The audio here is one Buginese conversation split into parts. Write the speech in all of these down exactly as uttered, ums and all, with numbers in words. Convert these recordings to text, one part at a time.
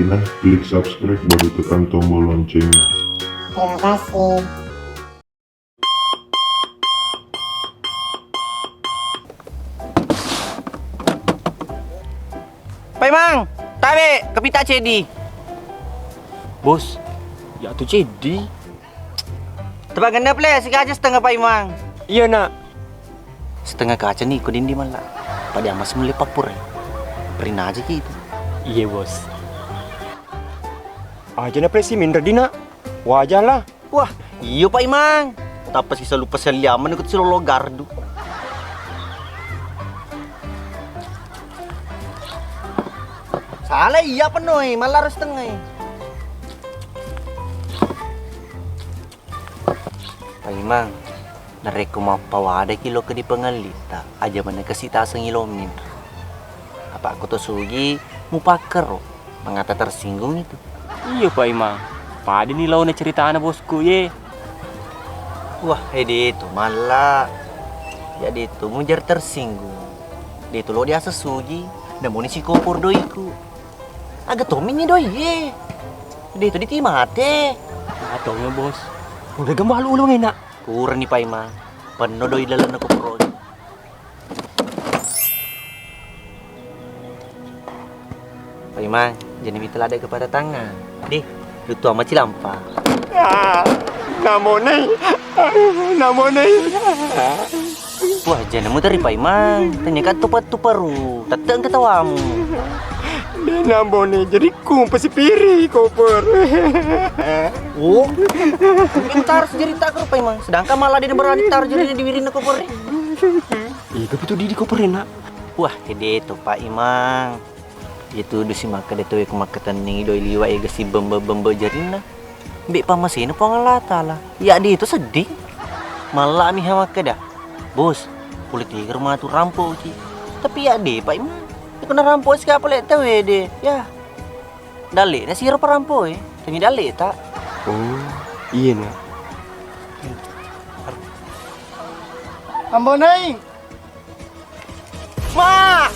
Nah, klik subscribe baru tekan tombol loncengnya. Terima kasih. Paimang, tabe, kepita cedi. Bos, ya tu cedi. Tebak genep le, sigaja setengah Paimang. Iya, Nak. Setengah kaca ni ko dindi malla. Pada amas mulai papur. Perina aja ki itu. Iya, Bos. Aja na presi minta dina. Wajar lah. Wah, iyo Pak Imang. Tappa sisa lupa seliaman ikut silolo gardu. Salah iya penoi, malah harus tengah. Pak Imang, narekko mappawadaki lo ke di pengalitta, aja mana kasi tasengi lomin. Apa aku to sugi mupakkero, mangata tersinggung itu. Iya Pak Imang, padani laona ceritana bosku ye. Wah, ede itu malla. Jadi itu mujar tersinggung. Dia itu lo diasa sugi, namuni si kopor doiku. Aga tommi ni doi ye. Dia itu diti mate. Atau bos. Udah gamba lu lu enak. Kurang ni Pak Imang. Penuh doi lalan aku perut. Pak Imang, jadi mita lada kepada tangan. Deh, lu tua maci lampa. Ah, namonai. Aduh, namonai. Wah, jana muteri Pak Imang. Tanya kan tupa-tuparu. Teteng ketawamu. Deh, namonai. Jadi kumpa si piri koper. Oh, tar sejarita ke Pak Imang. Sedangkan malah dia berani tar jadi di wirina koper. Iya, tapi tu di, di kopernya, Nak. Wah, ede to, Pak Imang. Itu dusi makkeda tauwe ko makkatenning doi liwa ega si bembe-bembe jarinna. Mbe pammasena Puang Allah Taala. Ya, di itu sedih. Malla miha makkeda, "Bos, pole tiga rumah tu rampoki." Tapi ya de, Pak Imang. Kena rampo si kapal tauwe de. Ya. Dalle na siro parampo e. Tanya dalle tak? Oh, iya, Nak. Ambonai. Ma!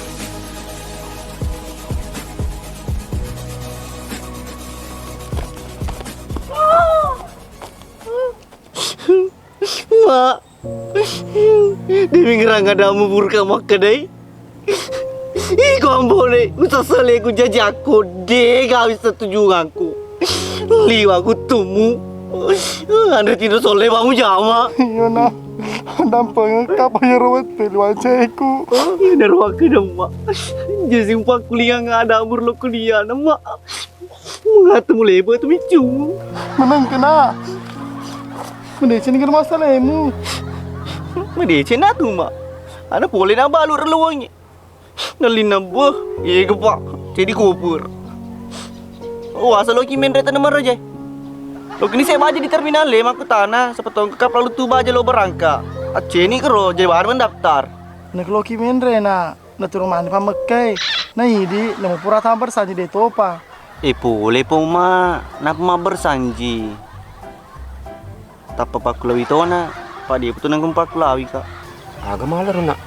Ma! Demi ngerang adamu burka makkedai. Iko ambone, usasale ku jajakku, de gawi setujungangku. Liwa ku tumu. Andre tidak sole bangu jama. Iya, Nak. Dampeng kapa yaro wettu liwa ceku. Ina ruwakka demma. Jadi umpakku liang ada umur lo kuliah nama. Mengatamu lebo tu micu. Menang kena. Mendeceng dengan masalahmu. Mendeceng nak tu mak. Ada pole nak balu reluwangi. Nalina beh, iya kepa. Jadi kubur. Oh, asal loki menre tana maraja. Loki ni saya baca di terminal le, makku tanah, sepetong ke kapal tu baja lo berangka. Aceni kero, jadi baru mendaftar. Nak loki menre nak. Naturung mani pammekkai. Naidi, namu pura tama bersanji de topa. Eh, pole po ma, napa ma bersanji? Tappa pakkulawi tona, padi putu nangkung pakkulawi ka. Aga malerona.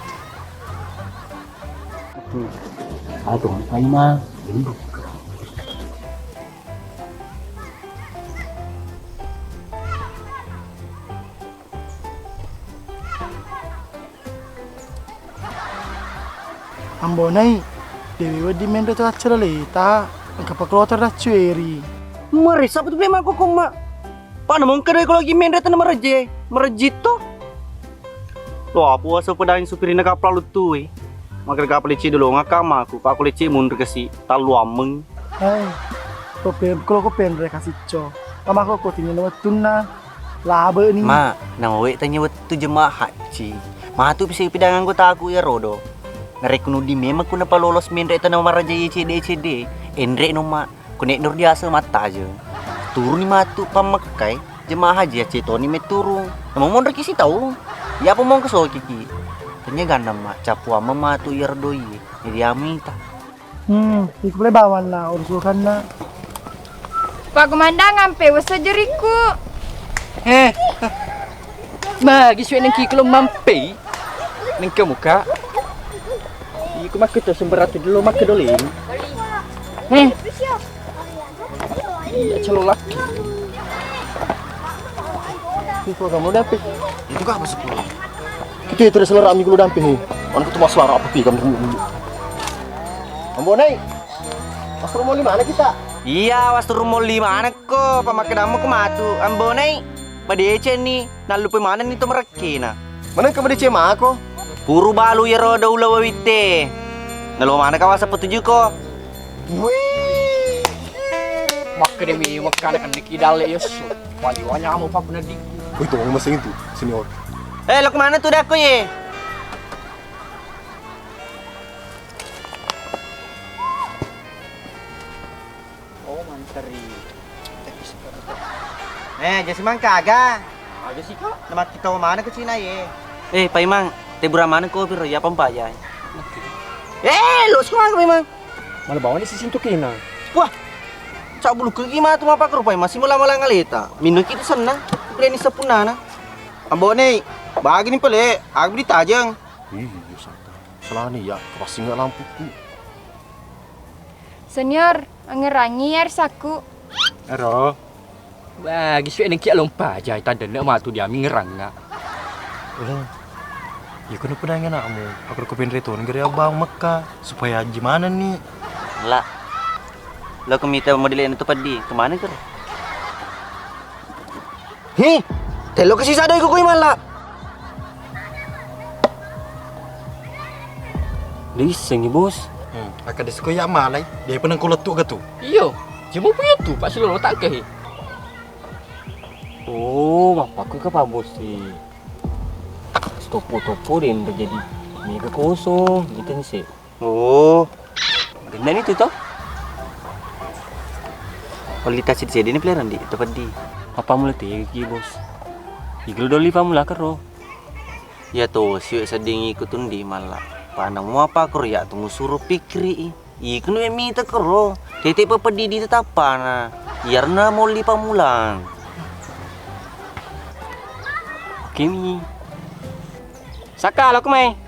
Atau ma. Ambonai, dewe wedding menre tu accalaleta, engka pakloter raccueri. Marissa betul memang kok ma. Pana mongka doi kalau lagi menre tu marejje, marejji to. Lo apa wasa pedang supirina kapal tu e. Magar kapal lecce dulu ngakamaku, pak aku lecce mundur kasi, talu ameng. Hai, ko pe-, ko, ko penre kasicco. Amako ko tinina wettunna. Labe ni. Ma, nawe tanya wettu jemaah haji. Matu bisa pidang anggotaku ya rodo. Narekko nudi memang kuna palolos menre tana maraja ye cede cede. Enre no ma. Kone nur diasa matta aja. Turuni matu pammekkai jemaah haji ya cetoni metturung. Nama monro kisi tau. Ya apa mongko soki ki. Tanya ganna ma capu ama matu ya rodo ye. Jadi amita. Hmm, iko pole bawanna urusukanna. Pak Komandan, ampe wasa jeriku. Eh, nah, giswe nengki kalau mampe. Nengke muka. Iko makketo semberatu dulu makkedoling. Eh. Iya, calon laki. Itu kamu dampe. Itu kah masuk pulang? Kita itu selera minggu lu dampe nih. Mana kita masalah apa pi kamu dulu? Ambo naik. Pas rumah lima anak kita. Iya, was rumah lima anak ko, pamakai damu ko matu. Ambo naik. Pada ecen nih, nallupai manenni to merekkena. Maneng ka madeceng mako? Puru balu iyaro daula wawitte. Nalo maneng kawasa petuju ko. Wih. Makkeda mi makkana kendiki dalle yesu. Wajib wanya amo pa benedi. Wih, tolong masing itu, senior. Eh, lo kemana tuh dakko ye? Oh, manteri. Eh, jasi mangkaga? Aga sih, Kak. Nama kita mana ke Cina ye? Eh, Paimang, tebura mana kopi ro ya pampa ya. Eh, lo sekolah Paimang. Malah bawa ni sisintu kina. Wah. Cak bulu ke gimana tuh apa kerupai masih mula-mula ngaleta. Minum kita senang. Breni sepunana. Ambo ni, bagi ni pele, aku beli tajeng. Ih, santa. Selani ya, kepasinga lampuku. Senior, angerangi ya risaku. Ero. Wah, gisu eneng kia lompa aja, tanda nak matu dia mingerang nak. Ulang. Ya kena pedang anakmu. Aku ko penre to negeri abang Mekah supaya haji mana ni? La. Lo kemita model itu peddi, kemana ker? Hi, telo ke sisa doi ko koi malla. Disengi bos. Hmm, akka disko ya malai, dia peneng kuletu ke tu. Iyo, jemu punya tu, Pak Silolo tak ke. Oh, bapak ke Pak Bos ni. Stopo-topo deh jadi mega kosong, gitu nih sih. Oh. Gennani tu to. Kualitas di sini pelajaran di tempat di. Apa mulai tegi bos? Igel doli pamula kero. Ya to, siwe sedding iku tundi malla. Panang muapa kero ya tunggu suruh pikiri. Iku nu mita kero. Tete pepedi di tetapana. Iyarna molli pamulang. Kimi. Saka, lo kumai.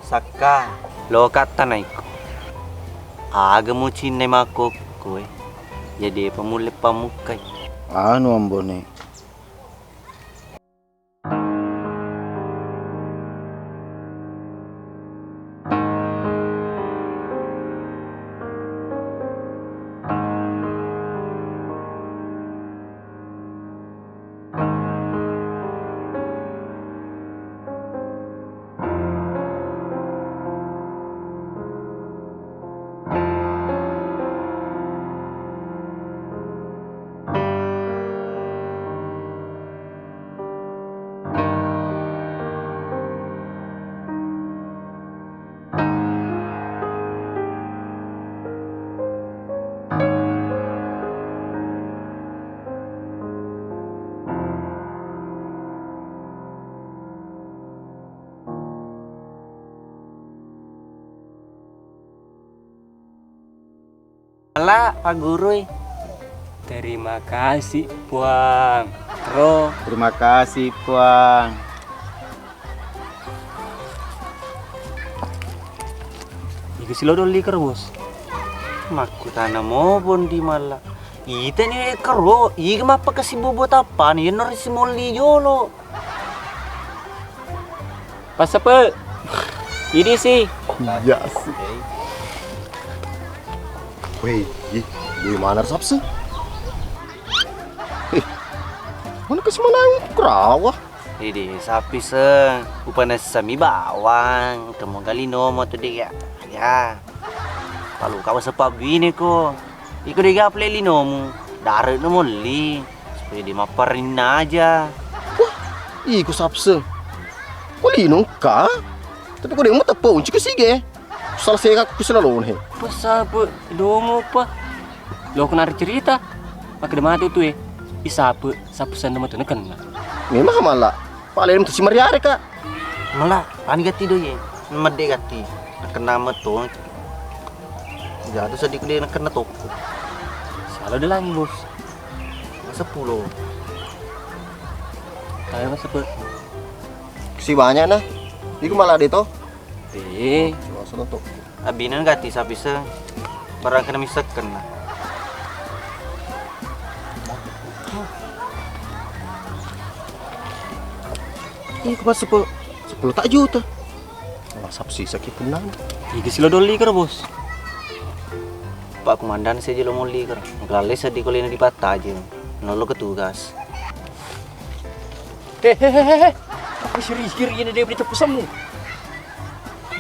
Sakka, lokatta naikko. Aga mucinna makkokkoe. Jadi pamulle pamukkai. Anu ambone. Ala, Pak Gurui. Terima kasih, Puang. Ro. Terima kasih, Puang. Iga silo dolli kero, Bos? Makkutana mo bondi malla. Itani kero, iga mappakasi bobo tappani, yenno risi molli jolo. Passepe. Idi si. Iya si. Wei, di mana sapse? Eh, mana kasi manang kerawa? Idi sapi se, upanessami bawang, kemo gali nomo tu dia. Ya. Palu kau sepa bine ko. Iko dega pale linomu, dare no molli, supaya dia mapparinna aja. Wah, iko sapse. Ko lino engka? Tapi ko dega mateppa unci ke sige. Salah sega ku sila lone. Pesape domo pa. Lo kenari cerita. Makkeda matu tu e. Isape, sape senna matu nakenna. Memang mala. Pale matu si mariare ka. Mala, pani gatti do ye. Medde gatti. Nakenna meto. Jadu seddi kude nakenna tokko. Salo de langi, Bos. Seppulo. Ayo, Mas, seppulo. Si banyak na. Iku malah de to. Eh, Siwasa to. Abina gati sapisa. Barang kena misekkenna. Iku pas sepuluh, sepuluh tak juta. Wah, sap sisa ki punna. Iga sila doli karo, Bos. Pak Komandan, saya jelo molli karo. Ngelalle sedih kalau ini dipattaje. Nolo ke tugas. He he he he. Apa siri-siri ini dia berita pesanmu?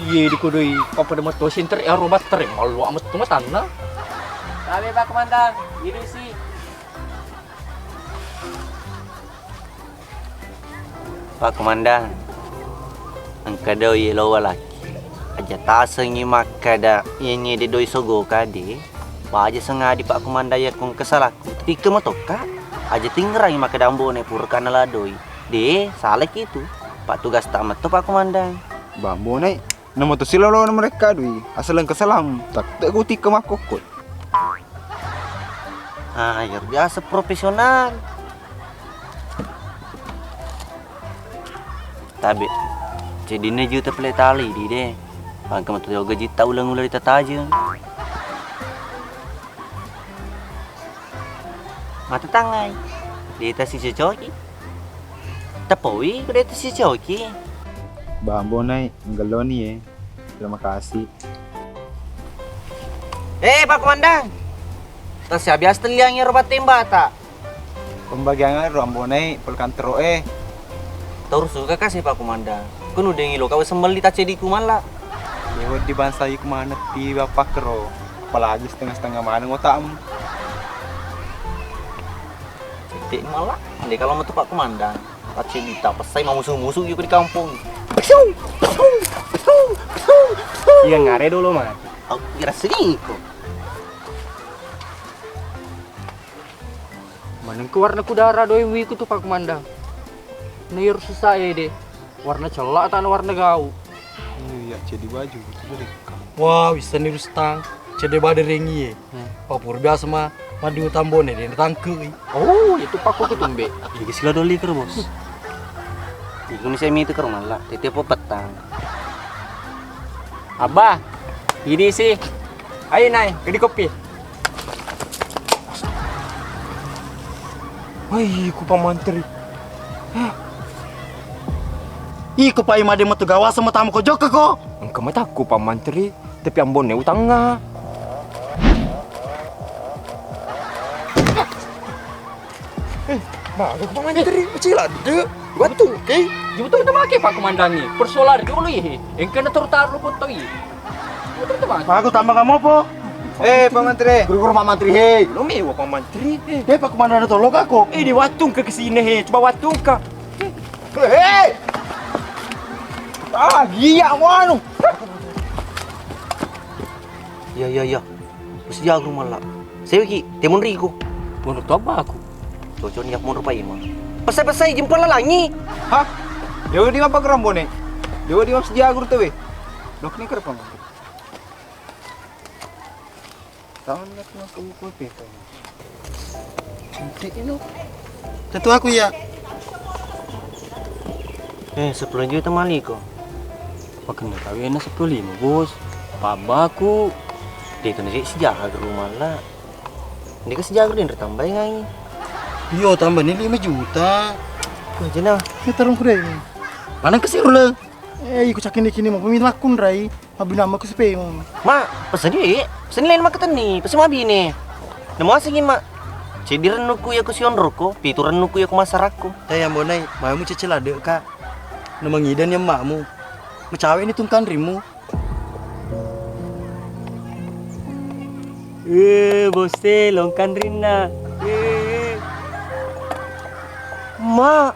Iye dikodoi apa de metto senter aro battare malluwa metto matanna. Tabe Pak Komandan, ini si. Pak Komandan, engka doi yelo walaki. Aja tasengngi makkada iye nyede doi sogoka de. Baja sengadi Pak Komandan yakko engka salakku. Tikke matokka. Aja tingerangi makkada ambone puraka nala doi. De, salaki tu. Pak tugas ta metto Pak Komandan. Bambo nai, nama tu silolo mereka dui. Asal engka salam. Tak tak guti ke makkokko. Ah, ya biasa profesional. Tabe, cedinna juta pele tali di de. Pangka matu yoga jitta uleng-uleng di tatajeng. Mata tangai. Di tasi cocoki. Tepowi ko de tasi cocoki. Bambo nai, ngeloni ye. Terima kasih. Eh, Pak Komandan. Tasiabias telliang ero battembata. Pembagian ero ambonai pole kantoro e. Tau rusuka kasi Pak Komandan. Kunu dengi lo kau sembeli tacediku malla. Lewat di bangsa iku manetti bapak kero. Apalagi setengah-setengah maneng otakmu. Cetek malla. Ande kalau metu Pak Komandan. Pasti dita pesai mau musuh-musuh juga di kampung. Pesu, pesu, pesu, pesu, pesu. Iya ngare dulu mah. Aku kira sini kok. Manengko warna kudara doi wiku tu Pak Komandan. Nir susah ya deh. Warna celak atau warna gau. Iya, jadi baju gitu deh. Wah, bisa nih Rustang. Cede bade rengi ye. Hmm. Papur biasa ma madu tambone de tangke. Oh, itu pakku ke tumbe. Iki sila doli kero, Bos. Iku ni semi itu kero malla. Tete po petang. Abah, ini sih. Ayo nai, ke di kopi. Wah, iku pamantri. Hah? Iko pai made metu gawasa matamu ko jokka ko. Engka mataku pamantri. Tapi ambonne utangnga. Eh, maga ko pamantri, macila de. Wattu ke. Jutu na make Pak Komandangi. Persoalan dulu ihe. Engkana taru-taru foto i. Maga tambah kamu apa? Eh, pamantri. Guru-guru pamantri he. Lo mewa pamantri. Eh, Pak Komandan tolong aku. Eh, di wattu ke kesini he. Coba wattu ka. Hei! Ah, iya, wanu. Iya, iya, iya. Mesti jago malla. Saya ki, temon riko. Menurut apa aku? Cocok nih, monro paima. Pesai-pesai jempol lalangi. Hah? Dewa di apa gerambone? Dewa di apa sejagur tuh, weh? Lok nih kerpang. Tahu nih, aku mau ke buku apa ya, Pak? Cantik ini. Tentu aku ya. Eh, sepuluh juta mali ko. Pakai kawin sepuluh lima, Bos. Pabaku. Dia kena sih sejaga rumah lah. Dia ke sejaga dia tambahin ngai. Iyo, tambah nih lima juta. Wah, jenah. Ini tarung kuda ini. Mana ke sirule? Eh, ikut cakin di kini mau pemilik lakun rai. Mabinamma ku sepemu. Ma, peseni, peseni lain makkatenni, pesen mabine. Namo asengi, Ma. Ceddi rennuku iya ku sionroko, pitu rennuku iya ku masarakku. Tayambo nai, mamu cecel adekka. Namangidani ammamu. Macawe ni tungkanrimmu. Eh, bosse, longkanrinna. Eh. Ma,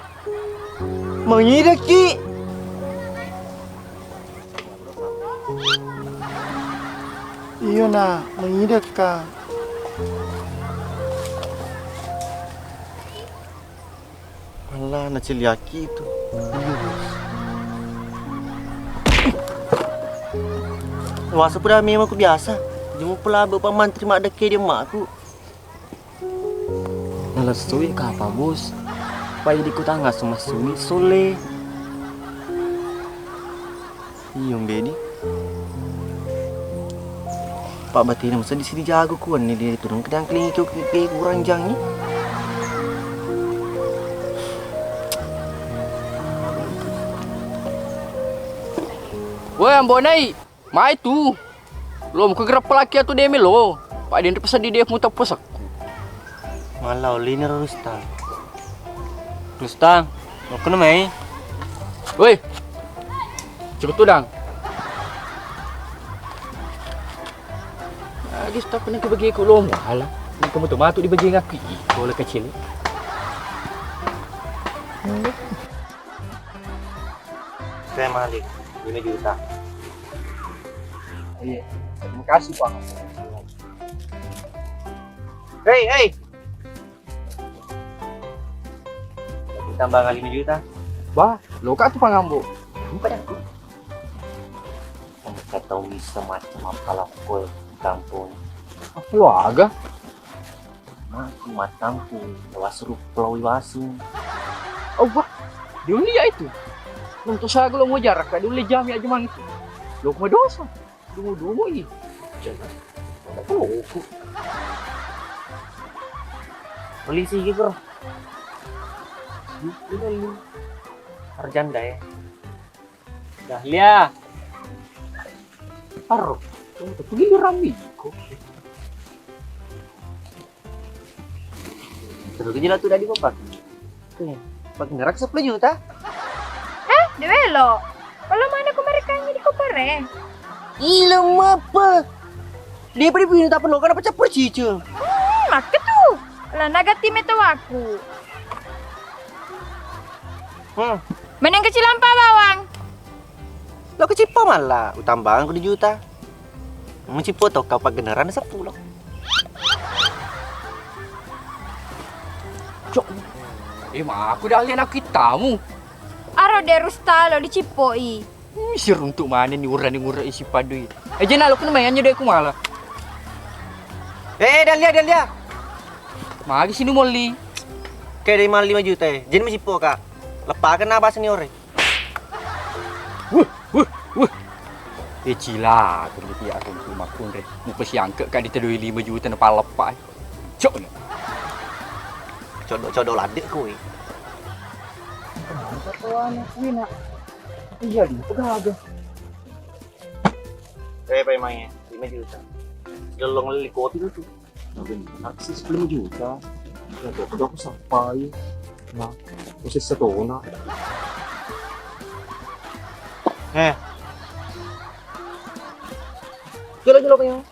mangidaki. Iyo na, mangidakka. Malla naceliaki itu. Iya, Bos. Wasa pura memang ku biasa. Jemu pelabe pamantri maddekke di emakku. Nalessui kapa, Bos? Pai di kutanga sumasui sole. Iyo, mbedi. Pak, batena masa di sini jago kuan ni dia turun kedang keling itu ke kurang jangi. Woi, Ambo Nai, mai tu. Lo muka gerap laki atu deme lo. Pak, dia pesan di dia muta pesak. Mala olina Rustang. Rustang, mau kena mai? Woi, cukup tu dang. Lagi stop ni ke bagi ku lo muala. Ni kamu tu matu di bagi ngaku. Bola kecil. Saya malik lima juta. Iya, terima kasih, Pak. Hei, hei. Tambah kali lima juta. Bah, lo kak tu pangambo. Bukan aku. Engka tau misa macam apa lakoi di kampung. Apa lo aga? Mati matampu, wasru pulau iwasu. Oh, bah, diulia itu. Untuk sagu lo mau jarak, diulia jami aja mang itu. Lo mau dosa. Dungu-dungu i. Jangan. Mana pelukku. Polisi gitu. Ini lu. Arjanda ya. Dahlia. Aro. Kamu tuh giliran miko. Terus gila tuh tadi bapak. Nih, pakai ngerak sepuluh juta. Eh, dewelo. Kalau mana ku mereka yang di kopare? Ila mapa? Dia pada punya tak perlu kan apa campur cicu. Hmm, maka tuh. Lah naga tim itu aku. Hmm. Menang kecil lampa bawang. Lo kecippa malla, utambang ku dua juta. Mecippo to kau paggeneran sepuluh. Cok. Eh, ma aku dah lihat aku tamu. Aro derus talo dicippoi. Misir untuk mana ni urani ngura isi padui. Eh, jena lo kena mayannya deh aku malah. Eh, Dahlia, Dahlia. Magi sini molli. Kayak dari malam lima juta ya. Jadi mecippo kak. Lepakan apa senior ya? Wuh, wuh, wuh. Eh, cila, aku di pihak aku tu makun re. Muka si angke kak ditedoi lima juta na paleppa. Cok ni. Codok-codok ladek kowe. Kenapa kau anak kuwi nak? Iya, dia pegaga. Eh, Pak Imang ya, lima juta. Lolong leli kopi tu. Naksir sepuluh juta. Ya, kok udah aku sampai. Nah, usia setona. Eh. Gila, gila, Pak Imang.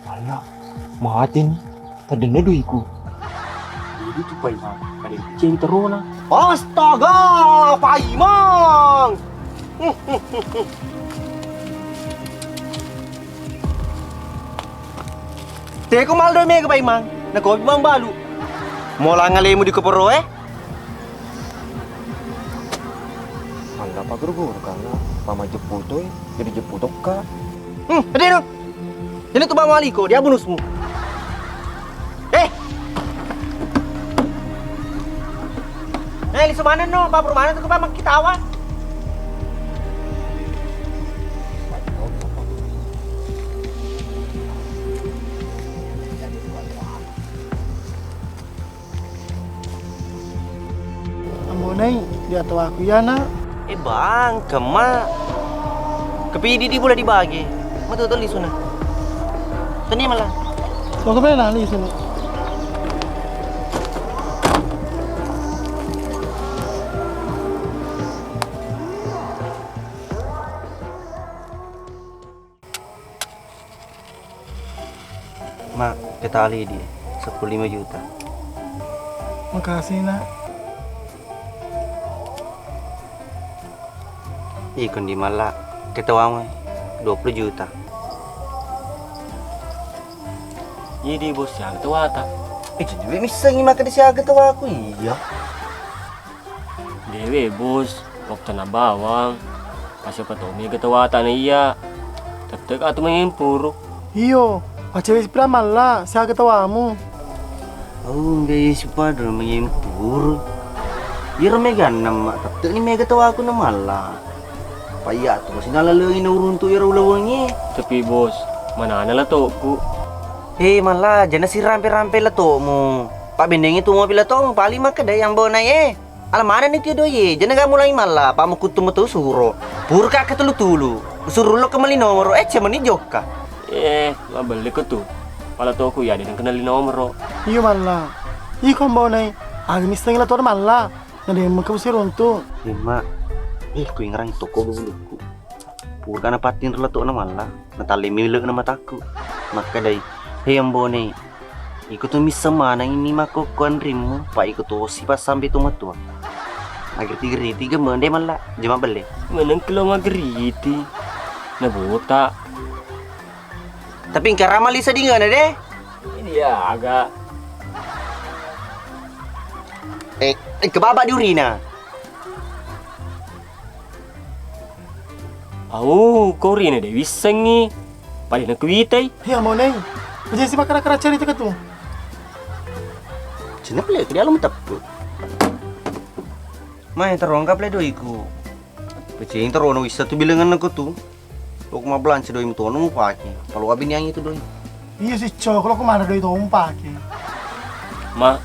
Ala, mate ni. Tadenna duiku. Jadi tu Paimang, kada dipiceni terona. Astaga, Paimang! Teko maldo mega Paimang, na kopi mang balu. Molang alemu di koporo e. Malla paguru-guru kala, mama jeputoi, jadi jeputokka. Hmm, ade no. Jadi tu bawang liko, dia bonusmu. Eh. Eh, lisu mana no, babur mana tu kepala kita awa. Ambo Nai, dia tahu aku ya, Nak. Eh, Bang, kema. Kepidi di bola dibagi. Matu toli suna. Tani malah. Mau ke mana, Li, sini? Ma, kita alidi sepuluh lima juta. Makasih, Nak. Iko ndi malla, kita wamai dua puluh juta. Idi bos, siaga tawata. Eh, jadi missengi maka disiaga tawaku, iya. Dewe bos, waktu na bawang. Asapa to mega tawata na iya. Tette ka tu mangempuru. Iyo, pacawe sipira malla, siaga tawamu. Au, mega iya sipadro mangempuru. Iyaro mega annamma, tette ni mega tawaku na malla. Pa iya tu masih nalalengi na uruntu iyaro ulawengi. Tapi bos, manana la toku. Eh, malla, jana sirampe-rampe la tomu. Pa bennengi tu mobil la tomu, paling makkeda yang bona e. Ala manenni tu doi e, jana ga mulai malla, pa mukuttu metu suro. Purka ke tulu-tulu. Usuru lo ke meli nomoro, eh, cemeni jokka. Eh, mabelle ko tu. Pala toku ya, de kenali nomoro. Iyo malla. Iko mbonai, aga misseng la to malla. Na de mengke musi runtu. Emma, eh, ku ingerang toko buluku. Purka na patting rela to na malla, na talle mile na matakku. Makkadai, he mbone, iko tu misseng maneng ini makkokko anrimmu, pa iko tosi passampe to matua. Aggeriti-geriti gemende malla, jama belle. Meneng kelo maggeriti. Na bota. Tapi engka rama lisa dingana de. Iya aga. Eh, eh, kebaba diurina. Au, ko urina de wissengi. Pada na kuwitai. Iya moneng. Aja si makara-kara cerita ke tu. Cina pele ke dalam teppu. Mai terongkap le doiku. Pecing terono wissa tu bilangan aku tu. Lo ku mabbelanca doi mutono mupake. Kalau abini yang itu doi. Iya sih cok, lo kemana doi to mupake? Ma,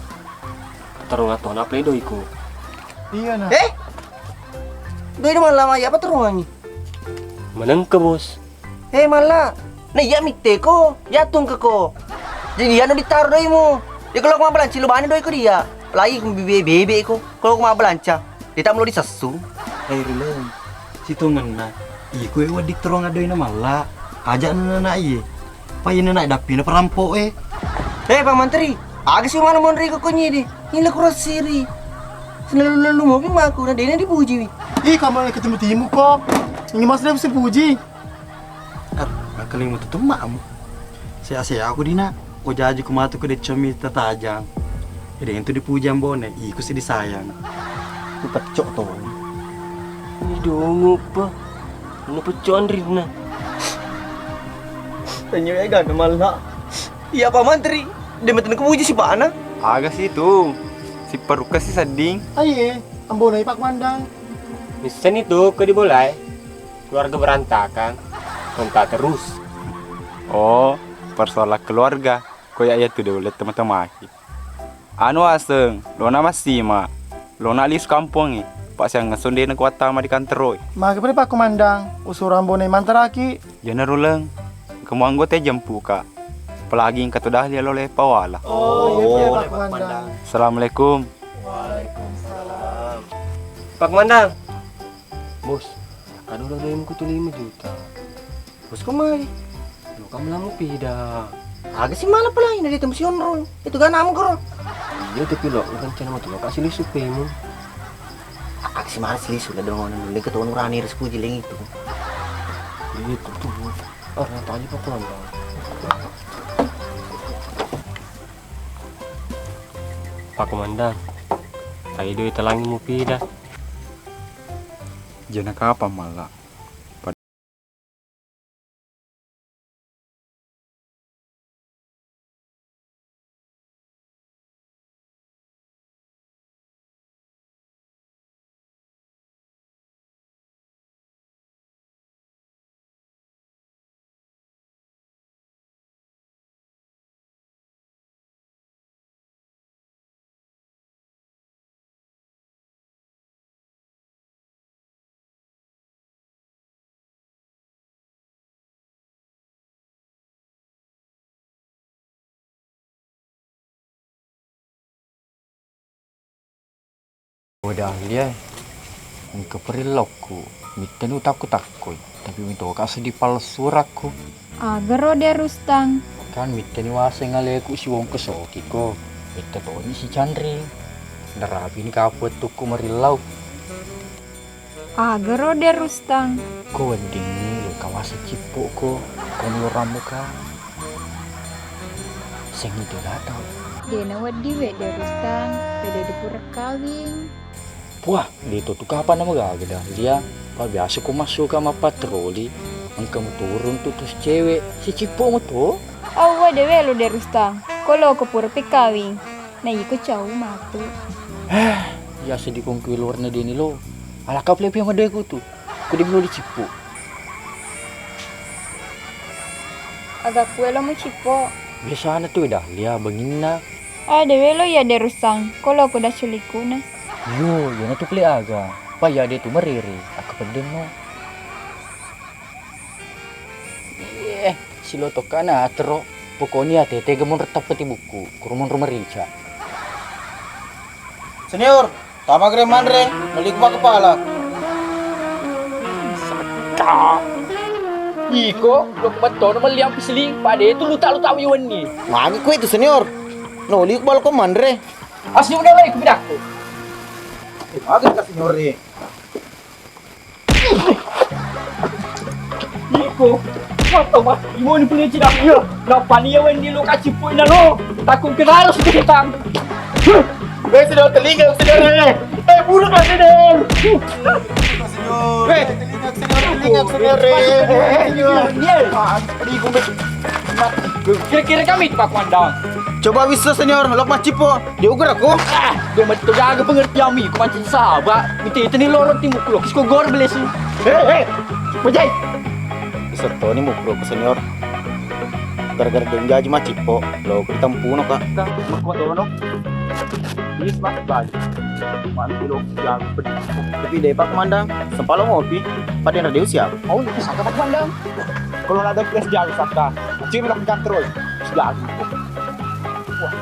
terong atau nap le doiku. Iya nah. Eh? Doi de malla mai apa terungangi? Menengke bos. Eh malla, na iya mitte ko, ya tungke ko. Jadi anu ditaro doimu. Ya kalau ku mabbelanca lo bani doiku dia. Lai ku bebe-bebe ko. Kalau ku mabbelanca. Dita mulo disessu. Hai Rileng, sitongenna, iko e wedding terong addoina malla, aja' nana iye. Pa iye nana dappina perampo e. Eh Pak Mantri, aga si mana monri ko konyidi? Nila kurang siri. Selalu-lalu mopi maku na dena dipuji wi. Ih kamu ketemu timu ko. Ini mas dia bisa puji. Ar, akkaling mutu temmamu. Sea-sea aku dina, ko jaji ku matu ku deccomi tatajang. Ede itu dipuji ambone, iku si disayang. Ku peccok to. Ini dongo pa. Ini peccok anrinna. Tanya ega na malla. Iya Pak Mantri, de meten ku puji si pana. Aga si tu. Si paruka si sedding. Aye, ambone Pak Mandang. Misseni tu ke dibolai. Keluarga berantakan, kontak terus. Oh, persoalan keluarga. Ko ya iya tu de ulle tema-temaki. Anu aseng, lona massima. Lona lisu kampongi. Pak siang ngesong dena kuattama di kantoroi. Maka pada Pak Komandang, usurang bone mantaraki. Jana ruleng, kamu anggota jempuka. Apalagi engka tu dahlia lole pawala. Oh, iya, iya, Pak Komandang. Assalamualaikum. Waalaikumsalam. Pak Komandang. Bos, kado udah doyong ku tu lima juta. Bos, ko mai? Lo kamu lamu pida. Aga si mala pala ini dia tempat si onrong. Itu kan namu koro. Iya tapi lo rencana mau tuh kasih lisu pemu. Aga si mala si lisu lah dong, nulle ketemu rani resku jeleng itu. Itu tuh. Ah, tanya Pak Komandang. Pak Komandang, tadi doi talangi mu pida. Jana kapang malla. Oh Dahlia, engka perillaukku. Mittani utakku-takkoi, tapi mitoka seddi palessurakku. Agaro De Rustang. Kan mittani waseng aleku siwongko sokiko. Mitta toni si Canring. Narapini kapuettukku merillau. Agaro De Rustang. Ko weddingngi lo kawasa cippo ko, ko lo rammu ka. Seng itu datang. Dena wedding we De Rustang, pede dipura kawing. Puah, de to tu kapan nama gaga Dahlia. Pa biasa ko massuka mappatroli, engka muturung tu tus cewek, si Cippo muto. Awwa de welo de Rustang, ko loko pura pikawing, na iko cau matu. Eh, biasa di kongkui luar na deni lo. Alaka pele pia madeku tu. Ku demi lo di Cippo. Aga kuelo mu Cippo. Biasana tu Dahlia banginna. Ah, de welo iya de Rustang, ko loko dasu likuna. Yo, iyana tu pele aga. Pa iya de tu marere, akka peddenno. Eh, silo tokkana atero. Pokoni ate tega monro tappeti buku, kuro monro merica. Senior, tama gere manre, meliku pa kepala. Sakka. Iko, lo kumattono melli ampi seling, pade itu luta-luta wiwenni. Magi kue itu senior. No, liku bal ko manre. Asli udah lai ku pidakku. Eh, magi ka senior ni. Iko, foto mas, imoni punya cina. Iya, napani ya wendi lo kacipoi na lo. Takut kenal sebentar. Weh, sudah telinga, sudah, eh. Eh, buruk lah, sudah. Weh, telinga, sudah, telinga, sudah, eh. Eh, eh, eh, iya. Ah, pedih, gue. Kira-kira kami itu, Pak Komandan. Coba bisa, Senior, lok macippo. Dia uger aku. Ah, dia mati tu gaga pengertianmu, ku mancing saba. Mita itu ni lorong timu kulo, kisko gor belesi. Eh, eh, Bajai. Isetto ni mukro ku Senior. Gara-gara dia jaji macippo, lo ku ditampuno, Kak. Kak, mukro tono. Ini mas balik. Mana kilo jago pedih. Tapi deh, Pak Komandan, sempalo ngopi. Pada radio siap. Oh, itu saka, Pak Komandan. Kalau ada pres jago saka. Cuma lakukan terus. Jago. Wah,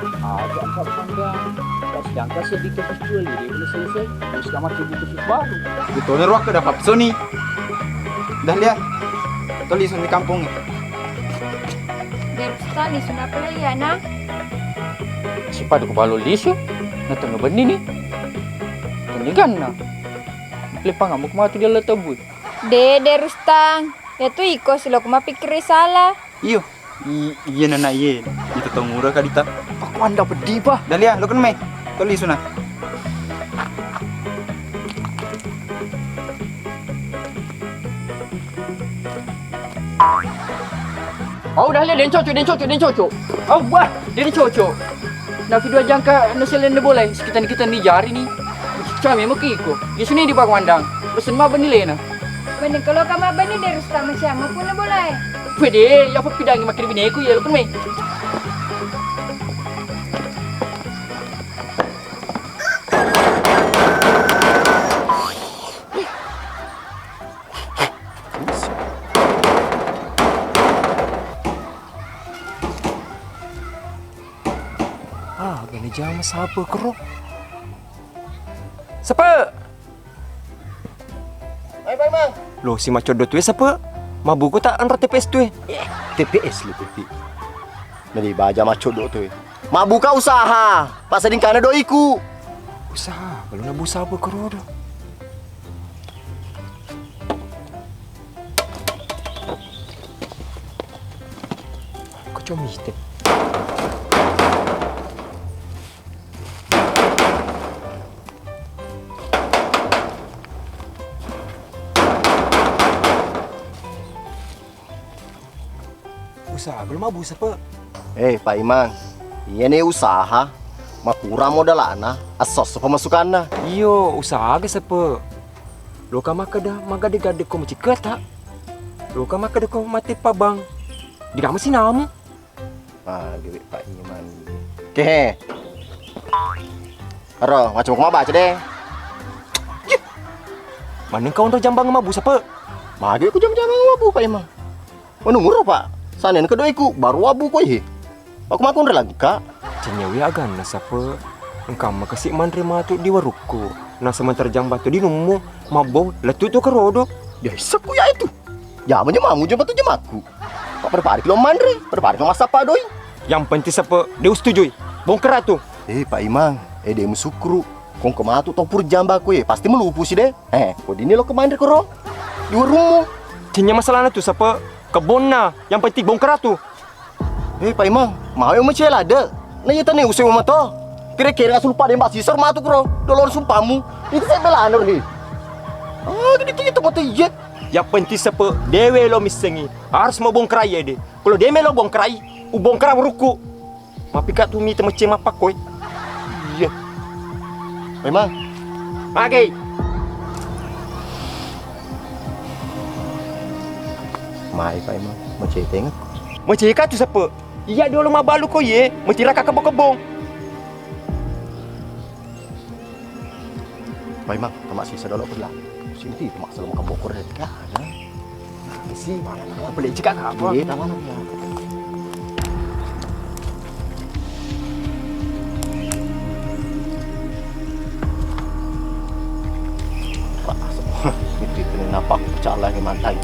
aja angka pandang. Pas jangka sedikit kecil, jadi belum selesai. Terus kamar tubuh khusus baru. Itu nih ruang ke dapat Sony. Dah lihat. Tulis di kampung. Biar sekali sudah pernah ya, nah. Sipa ku balo lisu. Nah, tengah benih nih. Tengah ganna. Lepang amuk matu dia letabut. Dede Rustang. Ya tu iko silok mapikkiri salah. Iyo. I-, iya nana iye. Itu tau murah kali ta. Pak Wanda pedih, Pak. Dahlia, lo kan mai. Toli suna. Oh, Dahlia, den cocok, den cocok, den cocok. Oh, wah, den cocok. Nafi dua jangka no selen de boleh, sekitar kita ni jari ni. Cami mukiko. Di sini di Pak Wandang. Pesen ma beni lena. Mending kalau kamu beni dari sama siapa pun boleh. Pede, ya apa pidangi makin bineku ya, lo kan mai. Ah, gani jama sapa kero? Sapa? Mai, Pak Imang. Lo, si macoddo tue sapa? Mabuku tak enro T P S tue? Eh, T P S lo, P P. Nadi baja macoddo tue. Mabbuka usaha, passadingkana doiku. Usaha, kalau nabu sapa kerodo. Kocomite. Usaha belum mabbu sepe. Eh, Pak Imang, iyane usaha makurang modalana, esso-esso pemasukanna. Iyo, usaha aga sepe. Loka makkeda magadde-gadde ko macikketa. Loka makkeda ko mate pabang. Diga masinamu. Ah, duit Pak Imang. Kehe. Aro, macam ko mabaca deh. Maneng kau onro jambang mabbu sepe. Magi ku jam-jambang mabbu, Pak Imang. Menunggu ro, Pak. Sana ni kedua iku baru wabu ko ihe. Aku maku onro lagi, Kak. Cenyewi aganna sepe. Engka makasi manre matu di warukku. Nah, sementara jambang tu di nummu mabbo lettu tu kerodo. Ya, isekku ya itu. Jama-jamamu, jama tu jamaku. Pak, pada-pada ki lo manre, pada-pada ki lo massappa doi. Yang penting sepe, de ustujui. Bongkar tu. Eh, Pak Imang, eh, de musukru. Kongko matu tau pur jambakku, eh, pasti melupu si de. Eh, ko dini lo ke manre koro. Di warungmu. Cenya masalahna tu sepe, kebonna. Yang penting bongkar tu. Eh, Pak Imang, mau yang mecela de. Na iya tane usai mato. Kira-kira ngasul pada mbak sisar matu koro. Dolor sumpamu. Itu saya belano he. Ah, gede-gede tu mata iya. Yang penting sepe, dewe lo missengi. Harus mau bongkrai ya, de. Kalau de melo bongkrai, ubongkara urukku. Mapika tu mita mecce mappakoi. Iya. Memang. Mage. Mai, Pak, emang. Mecce tengah. Mecce ka tu sepe. Iya dolo mabalu ko ye. Mecce raka kebong-kebong. Pai, Mang, tama sisa dolo pula. Sini ti, tama selalu makan bokor deh. Ya, ada. Isi, mana, mana, beli cika apa? Iya, tama lagi ya. Wah, itu, itu kenapa aku pecah lagi mantai.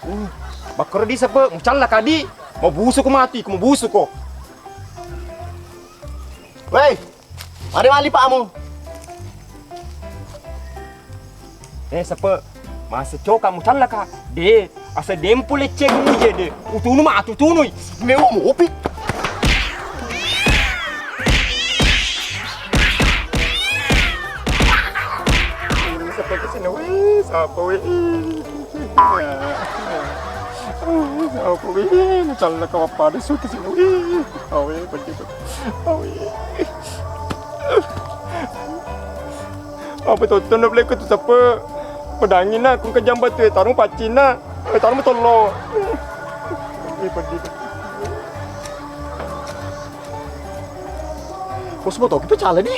Uh, makkoro di sepe, mucalla kadi, mau busu ko mati, ko mau busu ko. Wei, mari mali pamu. Eh, sepe, masa coka mucallaka? De, asa dempu lecceng muje de. Utunu matu tunui. Meu mopi. Sepe kesini, weh, sapa weh? Sapa weh? Mucallaka wappada su kesini, weh. Awe, pergi tu. Awe. Apa tonton na belekku tu sepe. Pedangina ku kejam batu, eh, tarung paccinna. Eh, tarung tollo. Eh, peddi. Bos moto kita cala di.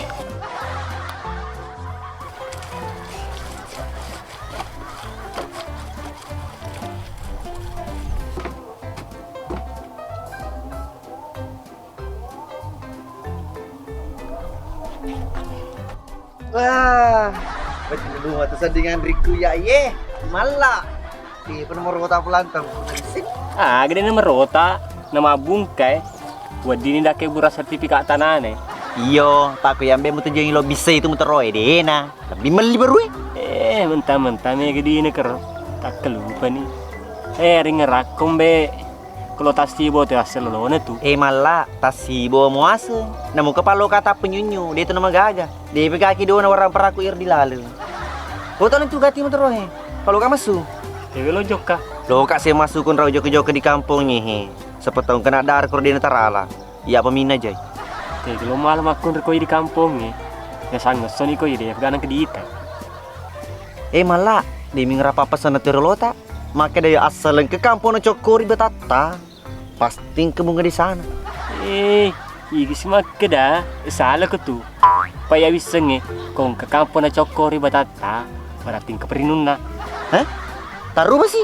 Wah, betul matu sandingan riku ya ye. Malla. Di penomor kota Pelantang. Sip. Ah, gede nomor kota. Nama bungkai. Weddini dake bura sertifikat tanane. Iyo, takku yambe mutu jengi lo bisa itu muteroe dena. Lebih meli baru eh. Eh, mentah-mentah mega dina kero. Takkalupa ni. Eh, ringerakkom be. Kalau tasibo tu asal lolona tu. Eh, malla, tasibo muaseng. Namu kepalo kata penyunyu, dia tu nama gaga. Dia pegaki dona warang peraku ir di lalu. Kau tahu tu gati motor eh. Kalau kamu su. Dewe lo jokka. Lo kak saya masuk kun rau jokka-jokka di kampung ni he. Sepetong kena dar kor dina tarala. Iya peminna jai. Tega lo malam aku nrekoi di kampung ni. Ya sangat soni koi dia peganang kedita. Eh, malla, demi ngerapa pesan tu rolota. Maka dari asal ke kampung na cokori betatta. Pasti engka bunga di sana. Eh, igi si makkeda, salah ko tu. Paya wissengnge, ko engka kampong na cokko ri batatta, berarti engka perinunna. Hah? Taruba si?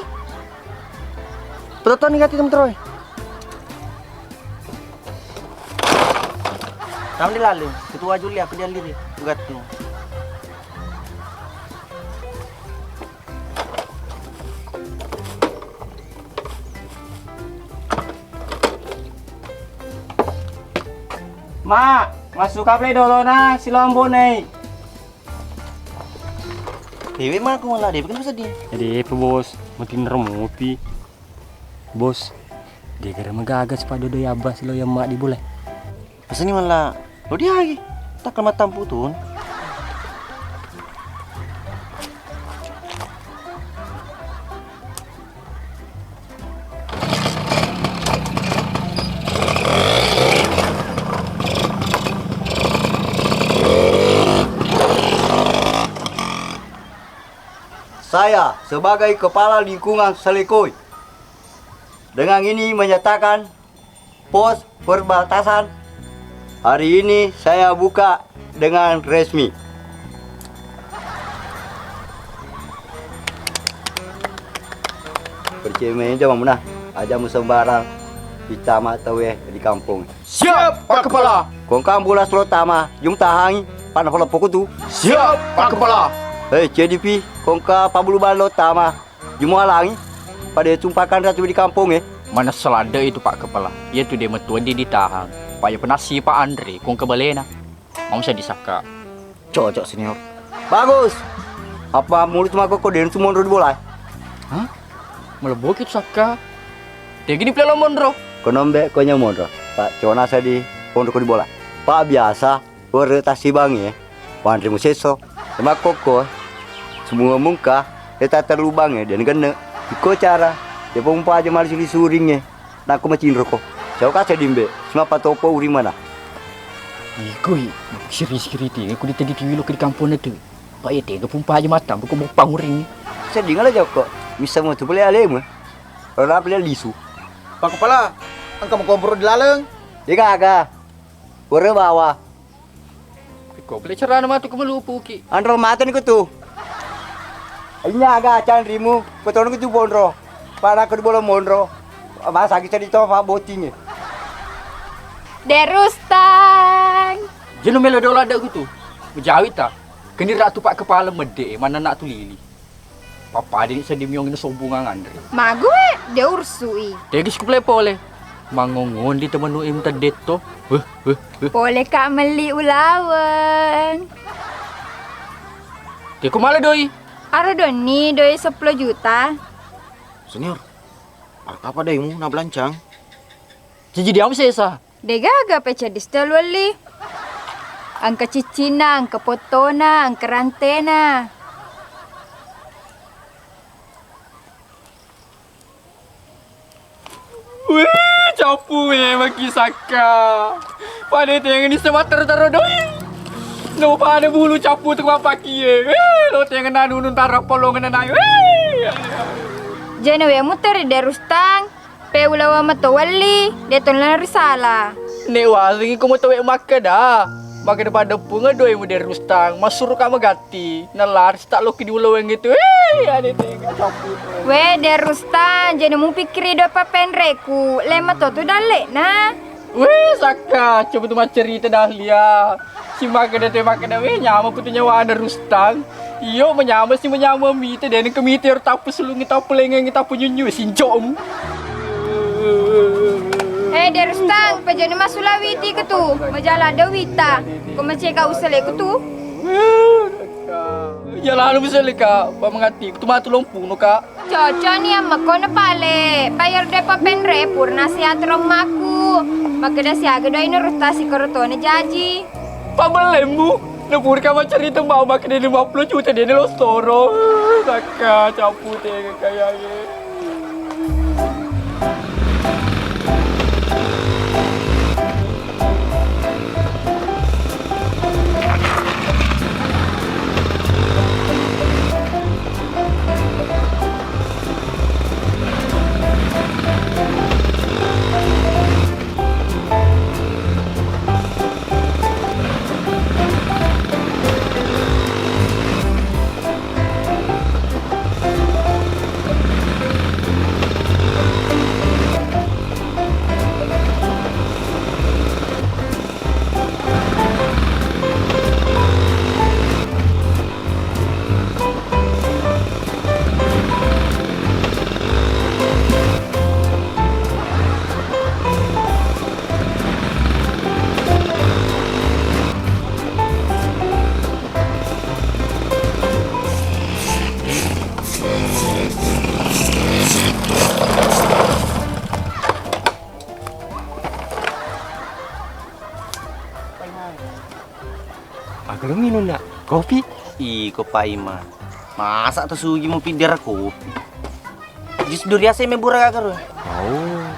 Petottoni gati temen teroe. Kamu dilalu, ketua Juli aku dialiri, tugatku. Mak, masuk apa dolona si Lombok nih? Dewe mah aku malah dewe kan sedih. Jadi apa bos? Makin remupi. Bos, dia kira megagas pada doi abas lo yang mak di boleh. Pasani malla lo diagi, takka mattampu tun. Saya sebagai kepala lingkungan Selekoi dengan ini menyatakan pos perbatasan hari ini saya buka dengan resmi. Percaya meja mamuna, aja musembarang pitama tawe di kampung. Siap, Pak Kepala. Kongkang bulas lo tama, jung tahangi, pada pala pokotu. Siap, Pak Kepala. Hei, C D P, kongka pabulu balo tama, Jumoalangi pada tumpakan ratu di kampung eh. Mana selada itu Pak Kepala? Iya tu dia metua dia ditahan. Pak ya penasi Pak Andre kong kebalena. Mau saya disaka. Cocok senior. Bagus. Apa mulut mako ko den sumonro di bola? Hah? Malebboki tu sakka. Tegi di pelo monro. Konombe ko nya monro. Pak cona sa di pondro ko di bola. Pak biasa. Were tasibangnge, wanre musesso, temakkokko, semua mungka, eta terlubangnge, den genne. Iko cara, ya pompa aja mali suri-suringnge, nakko macinroko. Siapa kase dimbe, semapa topo urimana. Ikoi, siri-siri ti, aku ditegi tiwilo ke di kampung itu. Pak ya tega pompa aja mata, buku buku panguring. Sedih ngala joko, bisa mau tu pele alemu. Ora pele lisu. Pak Kepala, engka mau kompor di laleng. Dia gaga. Were bawa. Iko pele carana matu ko melupuki. Anro mate ni kutu. Inya aga canrimu, petonu kutu bonro. Pada ke bola monro. Masa kita di tofa botingi. Derustang. Jenu melo dola ada kutu. Bejawi ta. Keni ratu pak kepala mede, mana nak tulili. Pappadini seddi miong ina sombungang anre. Magu e, de ursui. Tegis ku pole pole. Mangongon di temenu im teddetto. Weh, weh, weh. Pole ka melli ulaweng. Ke ku mala doi? Aro donni doi seppulo juta. Senior, aro apa doimu na belancang? Jaji diamu sesa. Degaga pecedis telu elli. Engka ciccinna, engka pottona, engka rantena. Wih, cappu memang kisakka. Pada tengeni sebatar taro doi. No pada bulu cappu tu mapakie. Wih, lo tengen anu nun taro polongen nai. Wih. Jeno we muter de Rustang. Pe ulawa mato welli, de tonna risala. Nek wasengi ko mato we makkeda, makkeda pada punga doe mu de Rustang, masuru ka magatti, nalari tak loki di ulaweng itu. Eh, ade tega cappu. We de Rustang, jeno mupikkiri do papenreku, le mato tu dalle na. Weh, sakka, coba tu maccerita Dahlia. Si makkeda te makkeda, weh, nyameng putu nyawana Rustang. Iyo, manyameng si manyameng mite, de nengka mite ero tappu sulungi, tappu lengengi, tappu nyunyu, sincomu. Eh, de Rustang, pejani masulawiti ke tu, majala ada wita. Ko macega usale ke tu. Ya lalu misalnya kak, pamengati, tu matu lompuno kak. Cocok ni ammekko na pale. Bayar de papenre purna siat rommaku. Makkeda siaga doaina rutta sikoro tona jaji. Pabellemmu, na purka macerita mau makkeda lima puluh juta de na lostoro. Sakka cappu tega kayake. Aga lo minum nak? Kopi? Iko Pak Imang. Masa to sugi mu piddera kopi? Jus durian saya mebura kagak ro? Oh,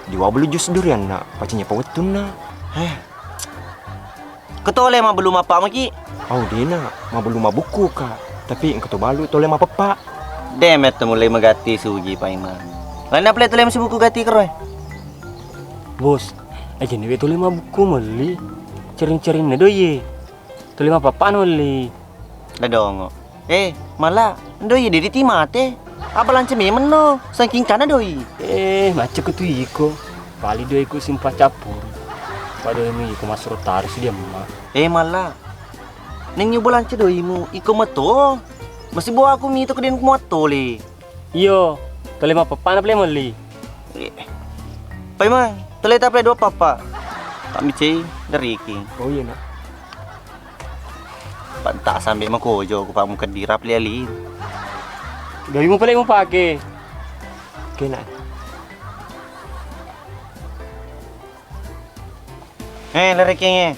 di wabelu jus durian nak. Pacinya pawettunna. Heh. Ketole mabelum apa maki? Oh dena, mabelum mabukku kak. Tapi engka to balu tole mapeppa. Demet to mulai megati sugi Pak Imang. Lainna pale tole masibuku gati kero. Bos, aja ni we tole mabukku melli. Cering-cering na doye. Tole mapeppa no melli. Dadongo. Eh, mala, doi dedi ti mate. Apa lance memeng no, saking kana doi. Eh, macca ku tu iko. Pali doi ku simpa cappuru. Padoi mu iko masuro tarus dia ma. Eh, mala. Nengngi bolance doimu, iko meto. Masih bawa aku mito ke den ku muattole. Iyo, tole mapeppa na pale melli. Eh. Paimang, tole ta pale dua papa. Tak micei dari iki. Oh iya nak. Panta sambe makojo ku pamu keddi rap liali. Doi mu pale mu pake. Kena. Eh, lerekengnge.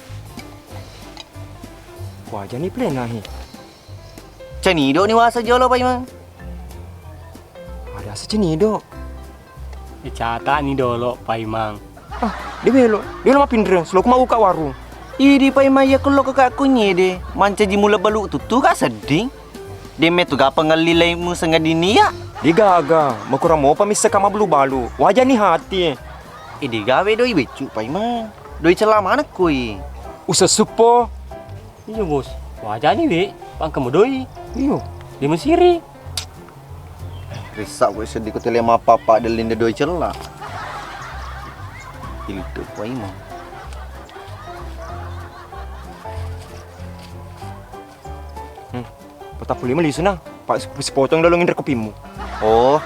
Wajani plena he. Cenido ni wasa jolo, Paimang. Ada asa cenido. Icata ni dolo, Paimang. Ah, de welo. De welo mapinreng, selo ku mauka warung. Idi, Paimang, iya kello ke kakkunyede. Mancaji mula balu tuttu ka sedding. De metu gapa ngelli laimu sengadini ya. De gaga, makurang mopa misseka mabalu-balu. Wajani hati. Idi gawe doi beccu, Paimang. Doi cella maneng kui. Usessupo. Iyo, Bos. Wajani, we. Pangkemu doi. Iyo. Di Mesiri. Rissa ko seddi ko tele mapapa delinde doi cella. Iltu, Paimang. Hmm. Patappulo lima lisu na, pa-, sipotong dolo inre kopimmu. Oh.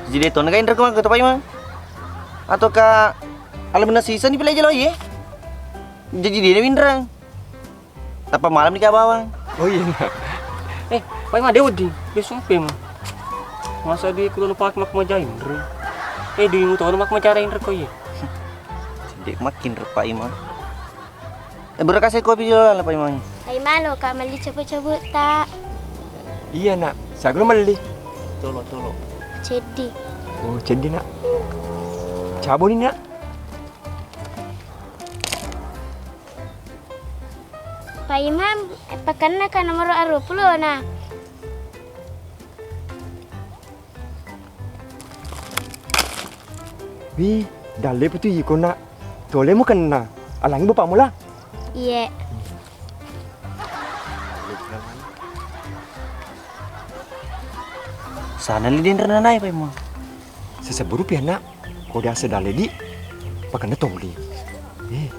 Jadi tona ka inre ko mangko to, Paimang? Atau ka alamna sisa ni pile jelo ye? Jadi dia winrang. Tappa malam ni ka bawang. Oh iya na. Eh, Paimang, de wedding. Besok apa emang? Masa di kulo pake mak majain re. Eh, di mutono mak macara inre ko ye. Dek makin re, Paimang. Eh, berkasih kopi dulu lah, Paimang. Paimang, lo ka melli cobo-cobo ta? Iya, Nak. Sagro melli. Colo, colo. Ceddi. Oh, ceddi, Nak. Cabo ni, Nak. Paimang, eh, pakenna ka nomoro arupulo na. Wi, dalle putu iko, Nak. Tole mukenna. Alangi bapakmu lah. Iye. Sana li denre nanai, Paimang. Sesebbu rupiah, Nak. Ko diase dalle di, pakenna toli. Eh.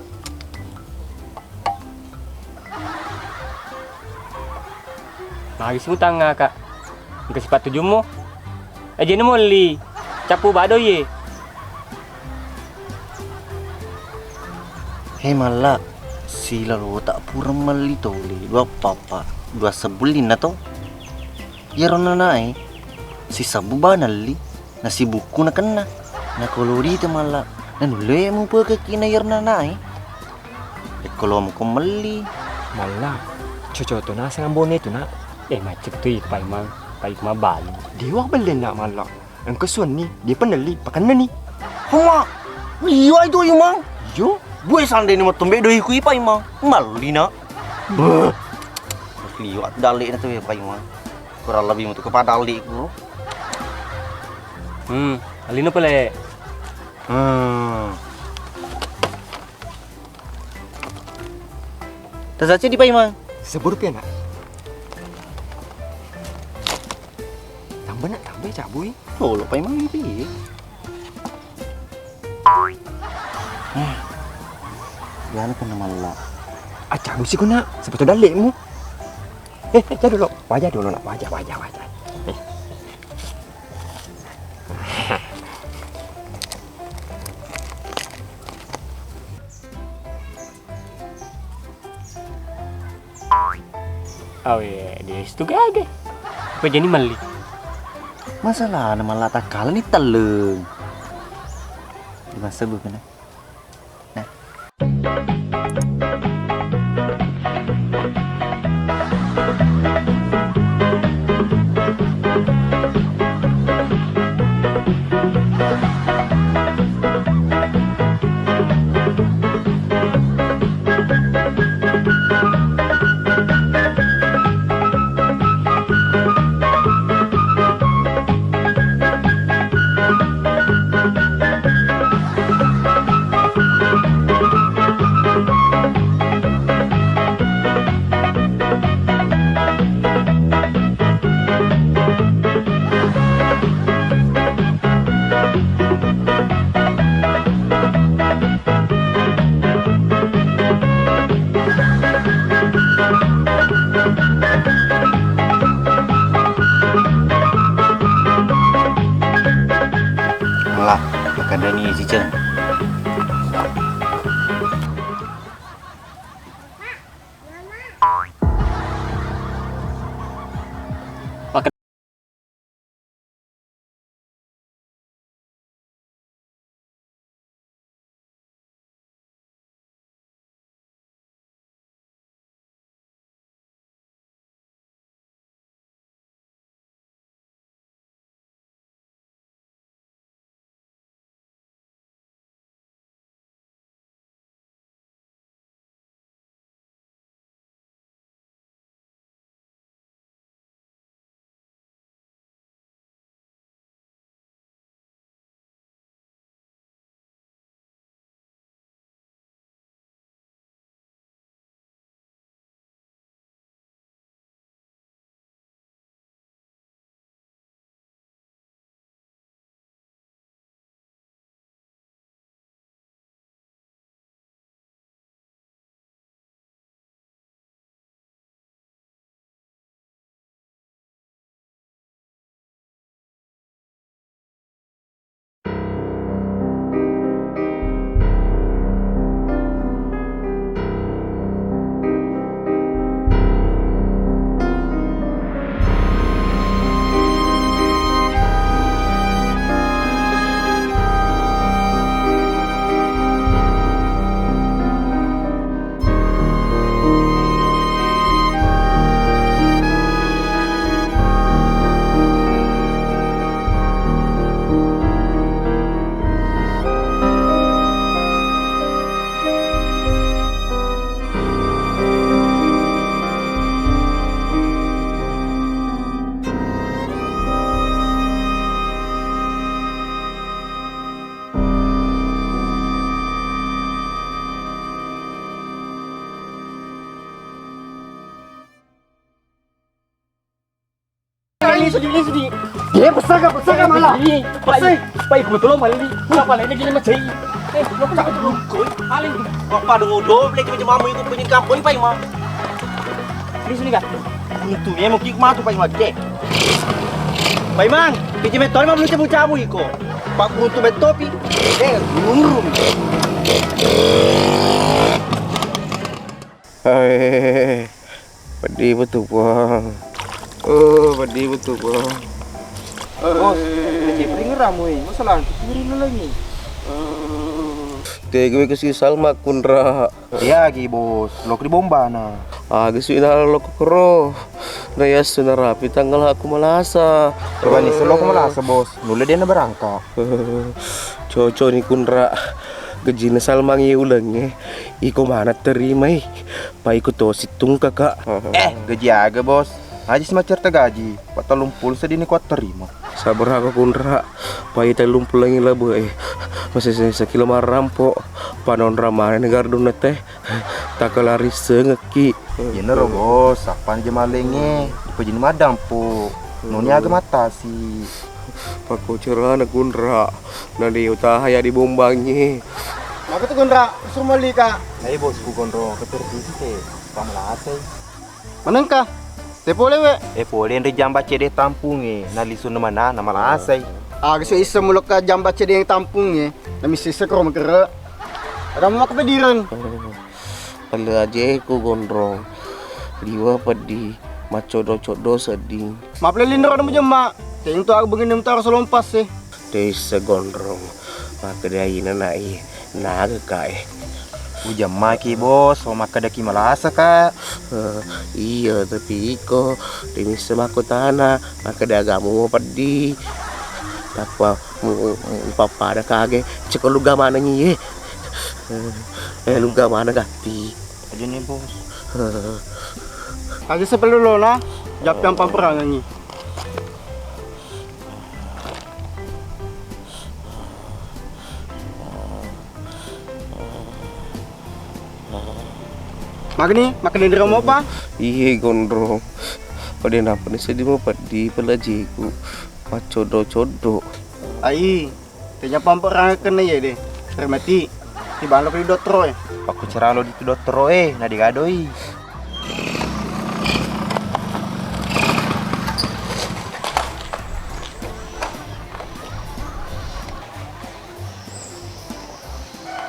Magi sutang, Kak. Engka sipatujummu? Ajena molli. Cappu bado ye. He malla, silalota pura melli toli dua papa, dua sebbullinna to. Iyaro nanae sisebbu banelli, nasibukku nakenna. Nakolori te malla, nanulle mupekekki na iyaro nanae. Ekko lomo ko melli. Malla, coco to naseng ambone tu, Nak. Eh, macet tu i Paimang, Paimang bali. Dewa belle, Nak, malla. Engka suanni, dia penelli, pakenna ni. Homa, iya itu Imang. Iyo. Bue sandeni matombe doi ku ipa Imang. Melli na. Beuh. Liwat dalle na tu ya Paimang. Kurang lebih untuk kepada dalle ku. Hmm, alino pale. Hmm. Tasace di Paimang. Sebbu rupiah, Nak. Tambah, Nak, tambah cabui. Lolo Paimang ini piye? Eh, yana kena malla. Ah, cabu sih kena, sepatu dalekmu. Eh, eh, jadu lo. Wajah dulu, Nak. Wajah, wajah, wajah. Eh. Awe, dia situ gaga. Apa jadi melli? Masalahna malla takkala ni telleng. Di masa gue kena. Nah. Lisu di, lisu di. Dia pesaga, pesaga malah. Ini, Pak, Pak, Pak, ikut tolong balik. Kenapa lagi gini macam ini? Eh, lo cakap dulu. Koi, paling. Bapak dong, doble kita macam mamu ikut penyingkap koi, Pak Imang. Lisu ni kak. Untungnya mau kik matu, Pak Imang, cek. Pak Imang, piji metode mau lucu bucamu iko. Pak Buntu betopi. Eh, urung. Hai, peddi betul, Puang. Oh, peddi betul, Puang. Bos, kecipring ramu, eh. Masalah, kecipring lagi. Tega ke si Salma, Kunra. Iya, Ki, Bos. Lo di bombana. Aga sui nalalo koro. Nayassu narapi tanggal aku malasa. Coba nih, selo aku malasa, Bos. Nulle dia na berangkat. Cocok ni Kunra. Gajina Salmangi ulengnge. Iko mana terimai. Pa iko tosi tungka, Kak. Eh, gaji aga, Bos? Aja si macerta gaji. Patellung puluh sedini ku terima. Sabar aga Kunra. Pa ita lumpul lagi labu, eh. Masih sekilo marampo. Panonra mana negara dona teh. Takalari sengekki. Yenaro, Bos, sappan je malengnge, dipajini maddampu. Noni aga matasi. Pakko cerana Kunra, nani utaha ya dibombangi. Maka tu Kunra, suruh mali ka. Hai, Bosku, Konro, ketur tisi te, pamalasai. Manengka, te pole we. Eh, pole nri jamba cede tampunge, nalisu mana, namalasai. Aga sui issa mulokka jamba cede tampunge, namisisa koro magere. Aga maka pediran. Pelle ajeku Gondrong, liwa peddi, maccoddo-coddo sedding. Mappelellin ro mujemma, tentu aga bengenna mutaro salompas e. Tesse Gondrong, makkeda ina nai, naga ka e. Ujemmaki, Bos, makkedaki malasa ka. Eh, iya, tapi iko, demisse makkotana, makkeda agamu peddi. Tappa mu, mu, pappada kage, cekko luga maneng iye. Eh, luga maneng gatti. Aja nih, Bos. Aja sebelum lona, jappi ampamperangengi. Magni, makan dendro mau apa? Iye, Gondrong. Pada napa nih sedih mau peddi pelajiku. Macodo-codo. Ai, tenya pamperang kena iye deh. Termati. Di balo di dottoro e. Pakkuceralo di tu dottoro e, na digadoi.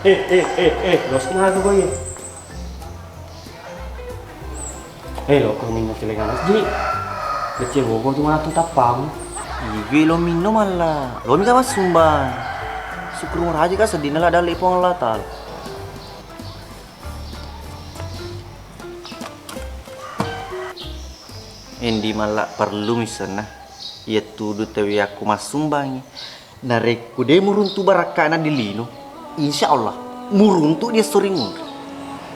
Eh, eh, eh, eh, los kenapa gue? Eh, lo ko minno celenga masjid. Kecil bobo tu matu tappang. Iwi lo minno malla. Lo mika massumbang. Syukur raja ka seddinna la dalle Puang Allah Taala. Endi malla perlu misenna. Iya tudu tauwe yakku massumbangi. Narekko de muruntu barakkana di lino, insya Allah muruntu di esso ri munri.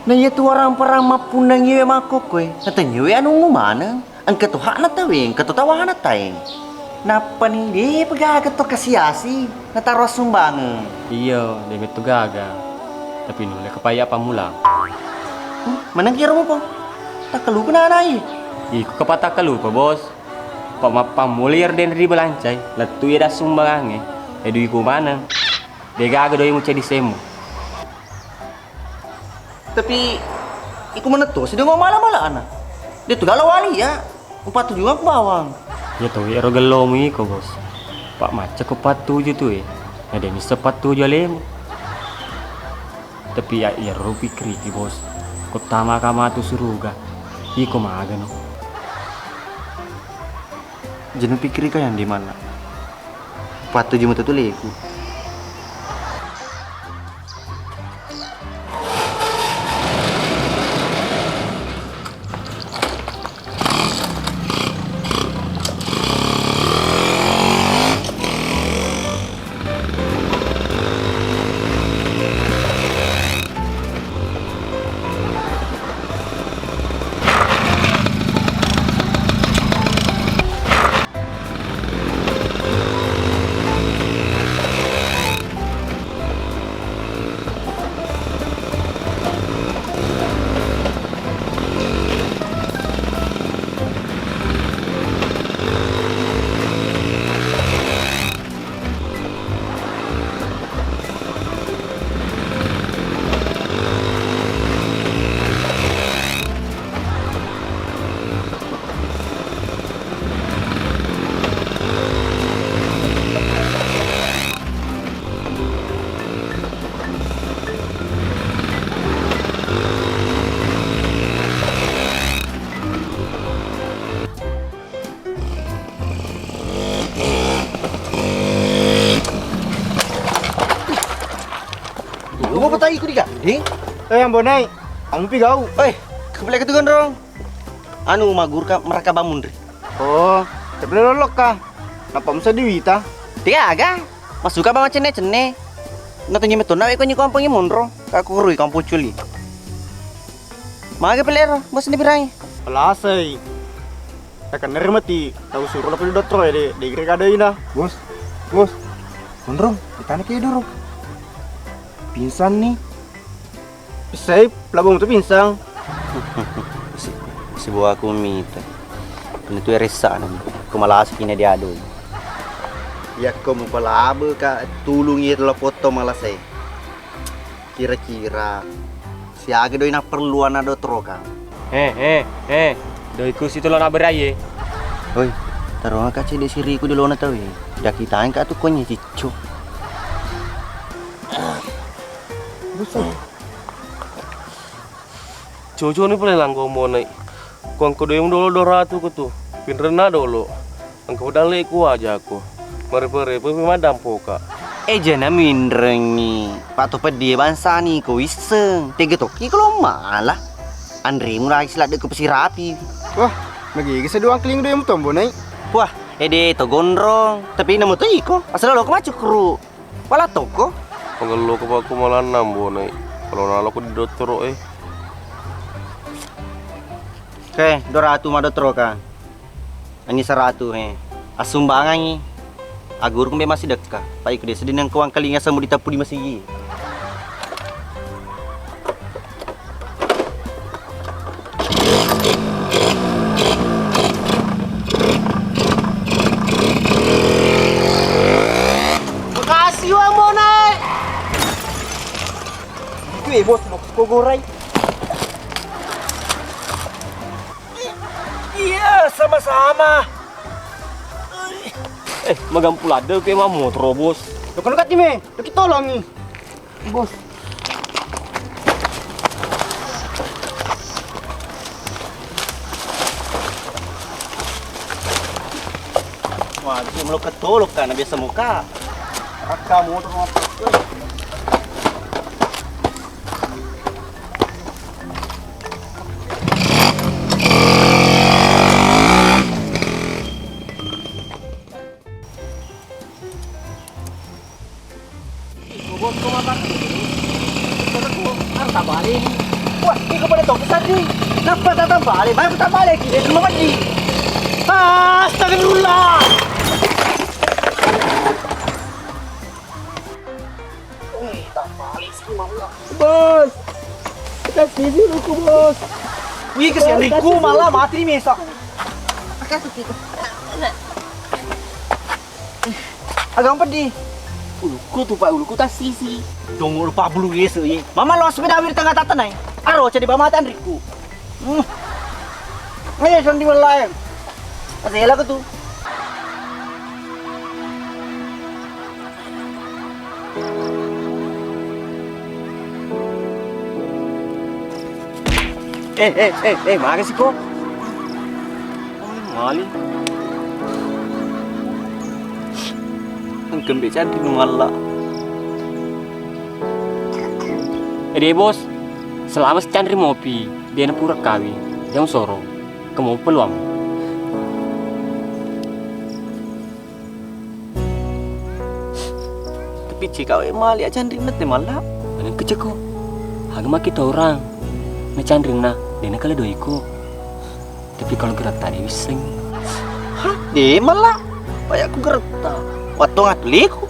Na iya tu warang-parang mappunnangiwe makkokkoe, natenniwe anummu maneng, engka to hakna tawe, engka to tawana tae. Nappani de pegaga to kasi-asi, nataro assumbangeng. Iya, de metto gaga. Tapi nulle kapaya pammulang. Huh, maneng kiro mupo? Takkalupa nanai. Iko kapa takkalupa, Bos. Pa mappammula iyaro de ribalancai, lettu iya dassumbangangnge, e duiku maneng. Degaga doi mucadi semmu. Tapi iko manetto sidong mala-mala ana. De tu galo wali ya. Upatujungakku bawang. Ya to ero gellomu iko, Bos. Pak macca ko pattuju tu e. Na de misseng pattuju alemu. Tapi ya iyaro pikkiriki, Bos. Ko tama ka matu suruga, iko magano. Jenu pikkirika yang di mana? Pattuju matu tu leku. Tunggu petai ku digandeng. Eh, Ambo Nai, kamu pi gau. Oi, kepelek itu gondrong. Anu, maguru ka meraka bamunri. Oh, tapi lolok ka. Napa musa diwita? Tiaga. Masuka ba macenne-cenne. Natunyi metto nawe ko nyi kampung monro. Ka kurui kampung culi. Maga pelero, bos ni pirai. Pelasai. Takenner mati, tau suro lapor dottoro ya, de, de kira kada ina. Bos, bos, Gondrong, ditanya ke dulu. Pingsan nih. Sai, pelabung tu pingsan. Si, si bawa aku mita. Kena tu resa nami. Aku malas kini dia adu. Ya, kamu pelabe ka tulung ya telepon to malas eh. Kira-kira siaga doi napperlu ana dottoro ka? Eh, eh, eh, doiku situlo na berai, eh. Oi, tarongaka cedde siriku di lona tau, eh. Dakitangka tu konye ciccu. Buset. Coconi pole langgo monai. Kuangko doimu dolo doratu ku tu. Pinrenna dolo. Engka udalle ku aja ko. Marepe-repe pi maddampoka. Eh, jana minrengi. Pak to peddi bangsani ko wisseng. Tega tokki ko lo mala. Anremu lagi siladde ko pesirapi. Wah, magigi seduang keling doimu tombo nai. Wah, ede to gondrong. Tapi nemu to iko. Asal lo ko macukru. Pala toko. Pengello ko pakku malanna bonai. Kalau nalo ko di dottoro eh. Oke, doratu ma dottoro ka. Angi saratu he. Assumbangangi. Agurung be masih dekka. Pai ku desa dinang kuang kalinga samu ditappu di masigi. Makasih wa monai. Itu eh bos, mau ko gorai. Iya, sama-sama. Eh, magampu ladde ke mamotoro, Bos. Lo kan kati me, lo kita tolongi. Bos. Wah, itu melo ketolok kan biasa muka. Rakka motor apa? Bos, kau makan? Harus tabalik. Wah, iko pada toko tadi. Napa tak tabalik? Baru tabalik. Dia cuma mati. Astagfirullah. Wih, tak balik sih, Bos. Kita sini aku, Bos. Wih, kesian Bos, iku kasih malah sini. Mati nih, Mesa. Makasih, Kiko. Agang peddi. Uluku tu, Pak, uluku tak sisi. Dong, lupa bulu Yesu, ye. Mama lo sepeda wir tengah tata nai. Aro, jadi bawa mata anriku. Hmm. Ayo, sandi wallahi. Masih elak tu. Eh, eh, eh, eh, makasih ko. Mali. Engka mbe canri malla. Ede bos, selama si canri mopi, dena pura kawing, jang soro, kemo peluang. Tapi cika we mali acanri nette malla. Maneng keceko. Aga maki tau orang. Na canrinna, dena kala doiko. Tapi kalau geretta de wisseng. Hah? De malla. Payakku geretta. Wattu ngatuliku.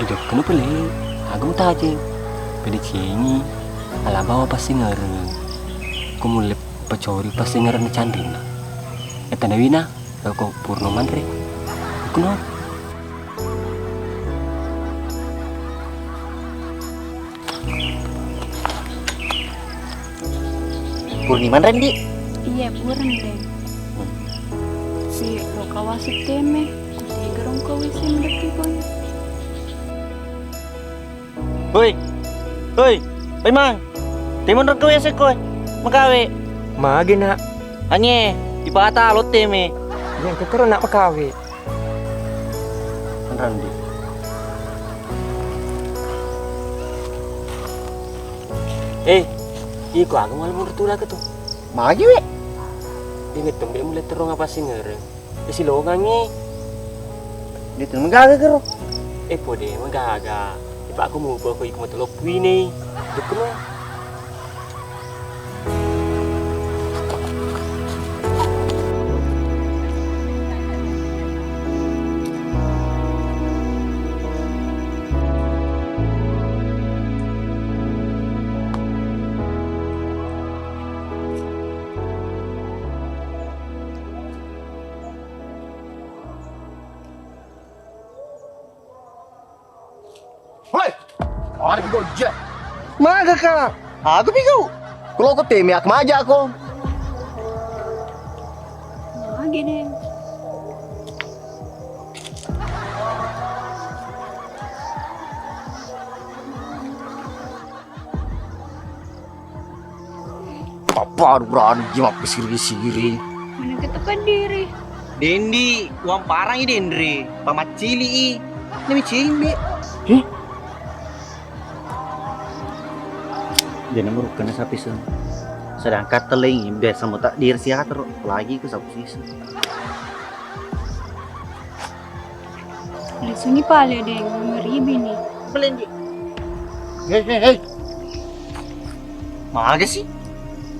Eh, jokkanu pele. Aga mutaje. Pede cengi. Ala bawa passingereng. Ko mulle pacori passingereng na canrinna. Eta nawina. Loko purno manre. Kuno. Purni manre ndi? Iya, purni deh. Hmm. Si lo kawasuk teme, kutiga rongko wisi mendeki kono. Hoi. Hoi. Hoi, Mang. Timun rengka W C koe. Makawe. Mage, Nak. Anye, ipata lotte me. Yang kekero nak makawe. Randi. Eh, iko aga muala munri tulakka tu? Magi we? Inget tembe mulle terro ngapa singereng. Eh, silongangi. Dia tu magaga kero. Eh, pode magaga. Ipa aku mupa ko iko matoloppuinei. Dukno. Hoi! Ada di gojek. Maga ka? Aku pi kau. Kalau kau temi aku maja ko. Magi nih. Apa berani ji mappesiri-siri? Mana kita pediri? Dendi, uang parang i denre, pamaccili i. Ini cimbe. Hih? Jadi merukan sapi sen. Sedangkan teling biasa mau tak dir sihat ro, apalagi ke sapu sisa. Lisungi pale deng, meribi ni. Belendi. Hei, hei, hei. Maga sih?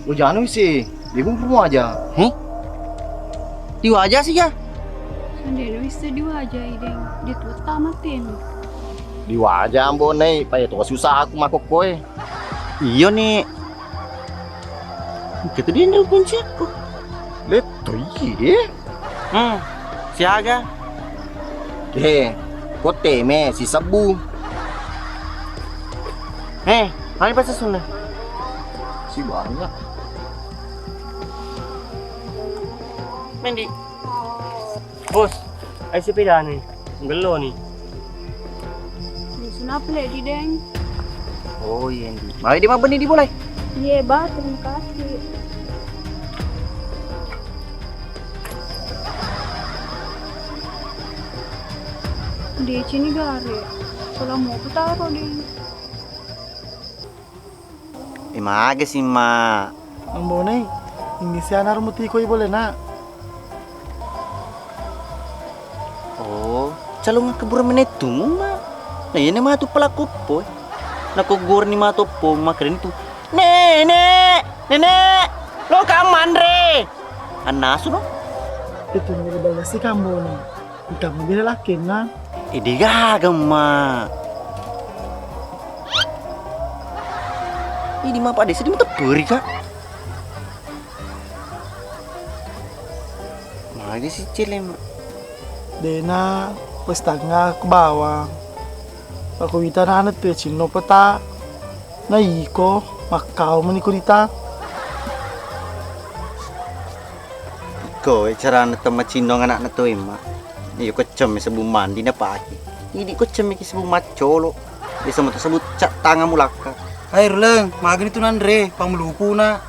Ujanu sih, ibu permu aja. Hah? Diwaja sih ya? Sandeno isse diwaja ideng. Dia tuh tamat ini. Diwaja ambo nei, paye to susah aku makokkoe. Iyo ni. Kita dia ndak kunci aku. Letto iye. Hmm, siaga. Eh, kote me si sebbu. Eh, hari pas sunna. Si banyak. Mendi. Bos, ai sepedana. Gello ni. Lisu napale di deng. Oh iya ndi. Mai di mabbenni di bolai. Iye ba, terima kasih. Di sini gare. Kalau mau aku taruh deng. Eh, maga sih, Mak? Ambonai, ini si anar muti koi boleh, Nak. Oh, calung kebura menettumu, Mak. Nah, ini matu pelaku poi. Nah, kok gor ni matu po, Mak, keren tu. Nenek, nenek, lo kamanre. Anasu no. Itu ni bala si kamboni. Engka mobile lakkenna. Idi gaga, Mak. Idi, Mak, pada sedih tepperi, Kak. Magi si cile, Mak? Dena, pestanga ku bawang. Pako wita nana tu cinno peta. Na iko, makkau meni ku nita. Iko, eh, carana temmacinnong anakna to, Emma. Iyo, kecceng mi sebbu mandi napake. Idi kecceng mi ki sebbu maccolo. Biasa matu sebbu cak tangan mulakka. Hai, Ruleng, magani tu nanre, pamulukuna.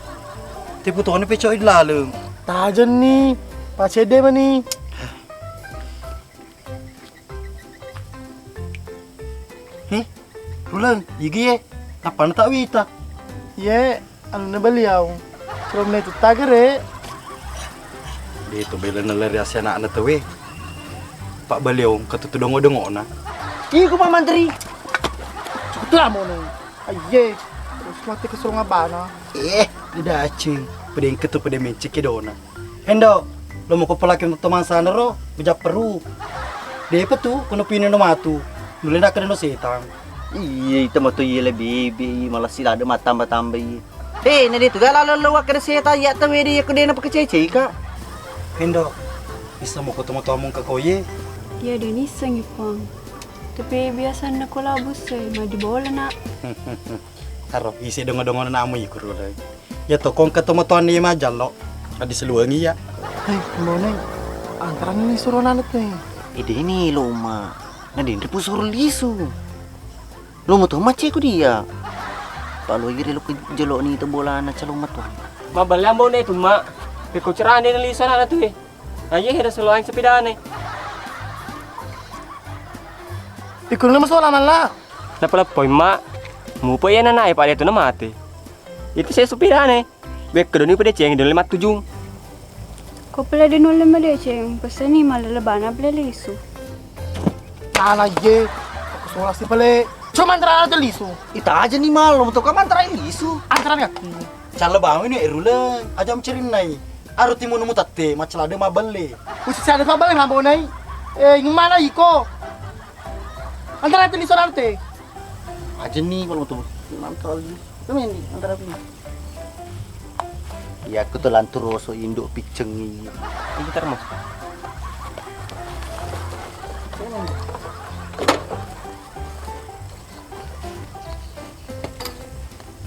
Tepu toni pecok di laleng. Tajenni, pacede mani. Heh, Ruleng, igi ye, nappa na tak wita. Ye, anu na beliau. Kalau menai tu tagere. Dia tu bela na lari asi anak na tawe. Pak beliau ketutu dongo-dongona. Iku Pak Mantri. Cukup lah mau nih. Aiye, terus mati kesuruh ngabana. Eh, didacing. Pedeng ketu pedeng mencek dona. Hendo, lo mau kepala kita teman sana ro, bejak peru. Depa tu, kono pine no matu. Nule nak kena no setang. Iya, itu mah tuh iya lebih, malah sila ada mah tambah-tambah iya. Eh, nade tu gala lo lo wakkada setang ya tawe de ya kede na pakececei ka. Hendo, bisa mau ketemu tomong ke koye? Iya, de nisseng ipang. Tapi biasa na ko labus e, madi bola nak. Aro, isi dongo-dongo namu iku ro. Ya to kong ketemu tuan ni majallo. Adi seluangi ya. Hei, Mbone, antarang ni suruh nanut ni. Ide ni lo ma. Nadin repu suruh lisu. Lo mau tuh macet ku dia. Pak lo iri lo ke jelo ni to bola na calon matuan. Ma balla Mbone tu ma. Peko cerane lisu anak tu e. Aye hera soloang sepedane. Ikut nama soal amal lah. Napaleppoi, Mak. Mupa iya nanae, Pak, de tu namate. Itu saya supirane. Wekka doni pedeceng doni matujung. Ko pela de nulle madeceng, peseni malelebana pela lisu. Tana je, aku sola si pele. Cuma antara aja lisu. Ita aja ni malam to kamu antara lisu. Antara kaki. Calla bangun ni ruleng, aja mencerinnai. Aru timun mutatte, macalade mabelle. Usi sada mabelle mabonai. Eh, ingin mana iko? Antara aja lisu arte. Aja ni kalau tuh. Mantap. Kemen di antara pini. Iya, aku tuh lantur roso induk picengi. Ini termos.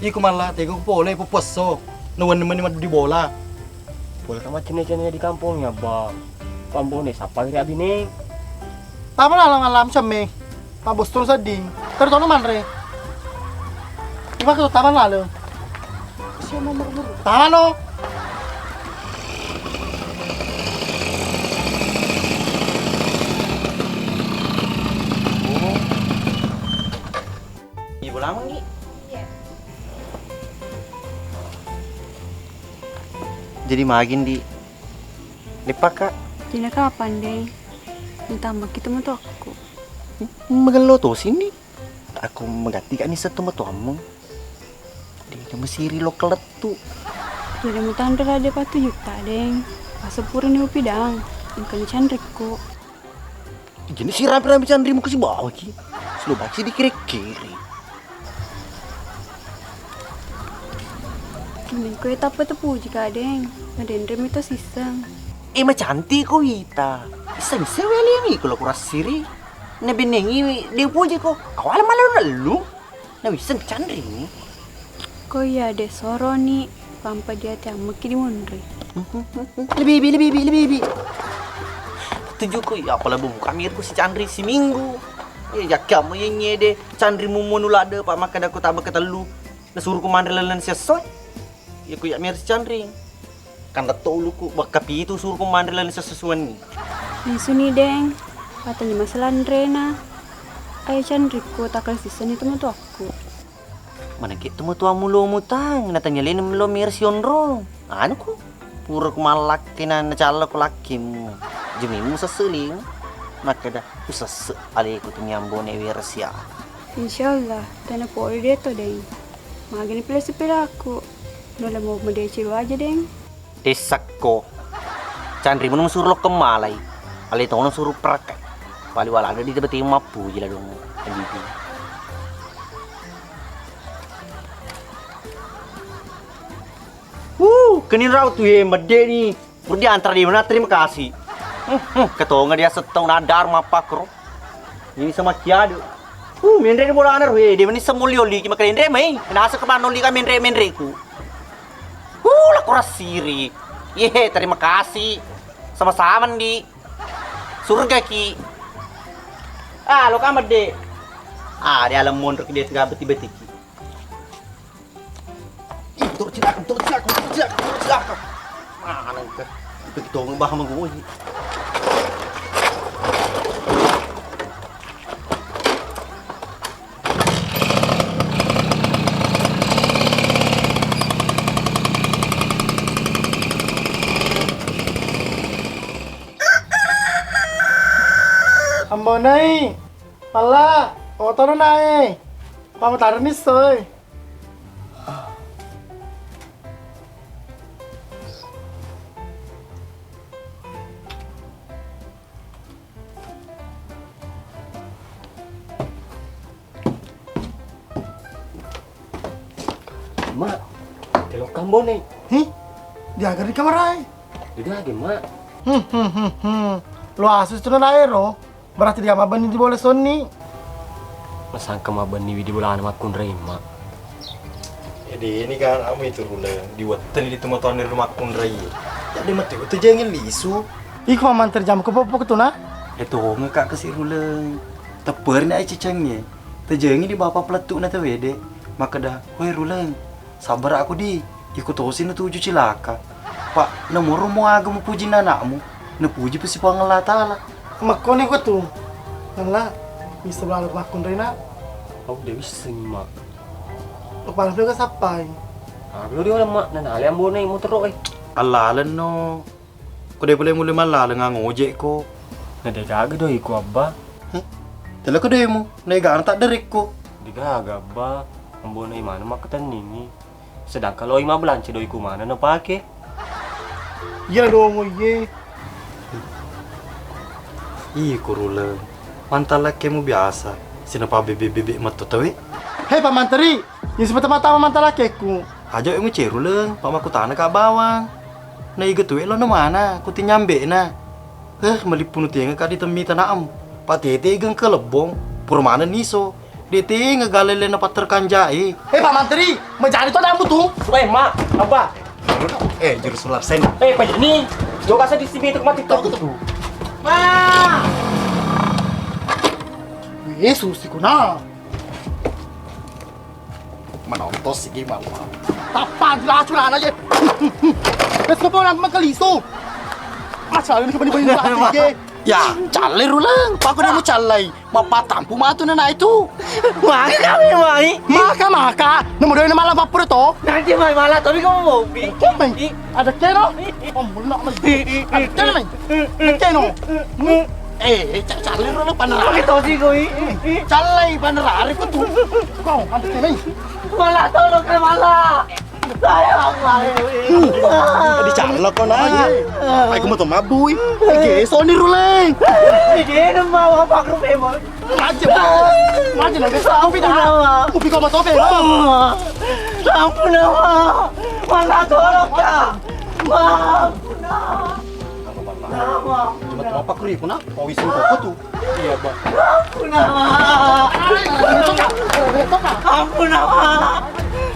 Iko malla, tego pole, pupuesso. Nawenni meni maddu di bola. Bola ka macenne-cenne di kampong ya, Bang. Pambone sappa ri abine. Tama laleng alam cemme. Mabos terus sedding. Terus tono manre. Iwa ke tama laleng. Tama no. Ibu lama ngi. Jadi magin di Lepaka. Tina kapan, Deng? Minta maki temu tokku. Magello to sini. Aku magatti kak nisa temu tuammu. Deng, kamu siri lo kelettu. Jadi mutanre rade patu juta, Deng. Pasepuruni upidang. Engkani canrikku. Jadi si rampe-rampe canrimu kasi bawa ki. Silo baki dikiri-kiri. Mingkue tappa tepuji kadeng, nadenre mito sisseng. Eh, macantik ko wita. Isseng-isseng weli mi ko lo kurassiri. Nabennengi de puji ko. Awala malu-malu. Nawisseng canri. Ko iya de soroni, pampa dia te ammeki dimunri. Lebih, lebih, lebih, lebih, lebih. Tujuku ya, apa labu muka mirku si canri si minggu. Iya, jakka mo yenye de canri mumunu lade, pak makkeda ko tabek ketellu. Nasuruku manre lalen siesso. Iya ku ya mir si canri. Kan letto uluku, bakka pitu suruhku manre lani sessusuanni. Lisuni, Deng. Patani masalah anrena. Ayo canrikku, takal sissani tomatoakku. Manengke tomatoammu lo mutang, natanya leni lo mera sionrong. Anuku, pura ku mallakke na nacalla ko lakkemu. Jemimmu sesseling. Makkeda, usesse aleku tu nyambone wera sia. Insyaallah, tena pole de to, Deng. Magani pila sepelaku. Nulle mau madeceng waja, Deng. Dessakko. Canri munu suru lokka malai. Ale tono suru perakka. Pali wala ada di tempat mappuji la dong. Habibi. Uh, kenin rau tu ye medde ni. Pura diantara di mana, terima kasih. Hmm, hmm, ketonga dia setong nadar mappakro. Ini sama kiadu. Uh, menre ni bolana ro, eh, dia meni semuli oli ki makan menre mai. Nasa ke mana oli ka menre, menre ku. Uh, la kurasiri. Ye, terima kasih. Sama-sama di surga ki. Ah, lo kamar de. Ah, di alam mondok dia tengah beti-beti ki. Ih, betul cilaka, betul cilaka, betul cilaka, betul cilaka. Mana engka? Itu kita orang bahas menggoyi. Ambonai, pala, otono nae. Pamatarini soi. Mak, telok kambone. Hi? Diaga ri kamarae? Diaga, Mak. Hmm, hmm, hmm, hmm. Lo asus tu na ero. Berarti dia mabbenni di bola sonni. Nasangka mabbenni widi bolana makkunrai, Mak. Jadi ini kan kamu itu Ruleng, diwetteni di teman-teman di rumah kunrai. Jadi mati itu jangan lisu. Iko mamang terjam ke popo ketuna. Itu ngeka ke si Ruleng. Teperni ai cicengnya. Tejengi di bapak peletuk na tewede. Makkeda, "Woi Ruleng, sabar aku di. Iko tosi na tuju cilaka. Pak, nomoro mo aga mupuji anakmu. Napuji pesi Puang Allah Ta'ala." Makkoni ko tu. Nella, bisa belalu makkunrai na. Aku de wisseng, Mak. Kepala pega sappai. Aga lo dioleng, Mak, nanale ambonai motoro e. Allalenno. Ko de pole mulle mallaleng angojek ko. Na de gaga doiku, Abba. Heh? Tela ko doimu, na egana tadderekko. De gaga, Abba. Ambonai maneng makkatenningi. Sedangkan loi mabbelanca doiku maneng napake. Iya dongo iye. Iko Ruleng, mantallakkemu biasa, sinapa bebe-bebe metto tawe. Hei, Pak Manteri, iya sipata-pata mantallakkekku. Aja e muce Ruleng, Pak makkutana ka bawang. Na iga tuwe lo na mana, ku tinyambe na. Eh, malippunu tenga ka ditemmi tanaem. Pak tete iga engka lebbong, pura maneng niso. De tenga galelle na patterkanja e. Eh, Pak Manteri, majani to dambu tu. Weh, Mak, Abba. Eh, jurus ular sen. Eh, Pak ini. Jauh kasar di sini itu mati tuh. Mak. Yesus, ikuna. Menontos sigi mama. Tappa jelas curana je. Wes ko pona mengkeliso. Asal ini kembali banyak lagi. Ya, calle Ruleng. Pak udah mau callai. Mappatampu matu nana itu. Maka kami mai. Maka, maka. Nomor dua ini malah baper to. Nanti mai malah tapi kamu mau bi. Mai. Ada keno. Oh, mulak mai. Ada keno mai. Ada keno. Eh, ca-, calle Ruleng panerari. Pakai tosi kau i. Calle panerari ku tu. Kau ada keno mai. Malah tolong ke malah. Sayang, Mak. Dicallo ko na. Ai ku moto mabui. Ge soni Ruleng. Ide nang bawa pakru memang. Maje, maje nang. Upi dah. Upi ko moto pe. Ampun, Mak. Mana tolong ya. Mak, ampun, Mak. Cuma tau apa keri puna, pau isin koko tu. Iya, Bang. Ampun, Mak. Ampun, Mak.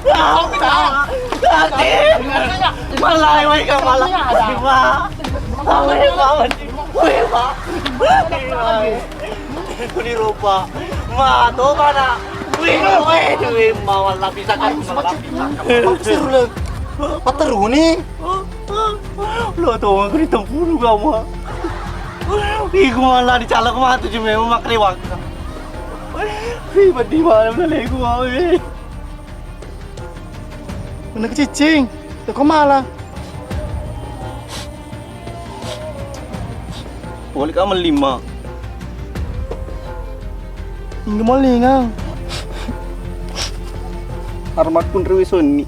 Ampun, Mak. Tadi. Malai, wai, ka malai, Mak. Ampun, Mak. Wih, Mak. Kuni rupa. Ma, to mana? Wih, wih, duit mawar lapisan kan. Maksudnya, maksudnya, Ruleng. Pateruni. Lo tau aku ditempuru kamu. Iku malah dicalak mah tujuh memang mak lewat. Ih, pedih banget udah lego mau. Mana kecicing? Teko malah. Boleh kamu lima. Inggih malingang. Armakun riwi sonni.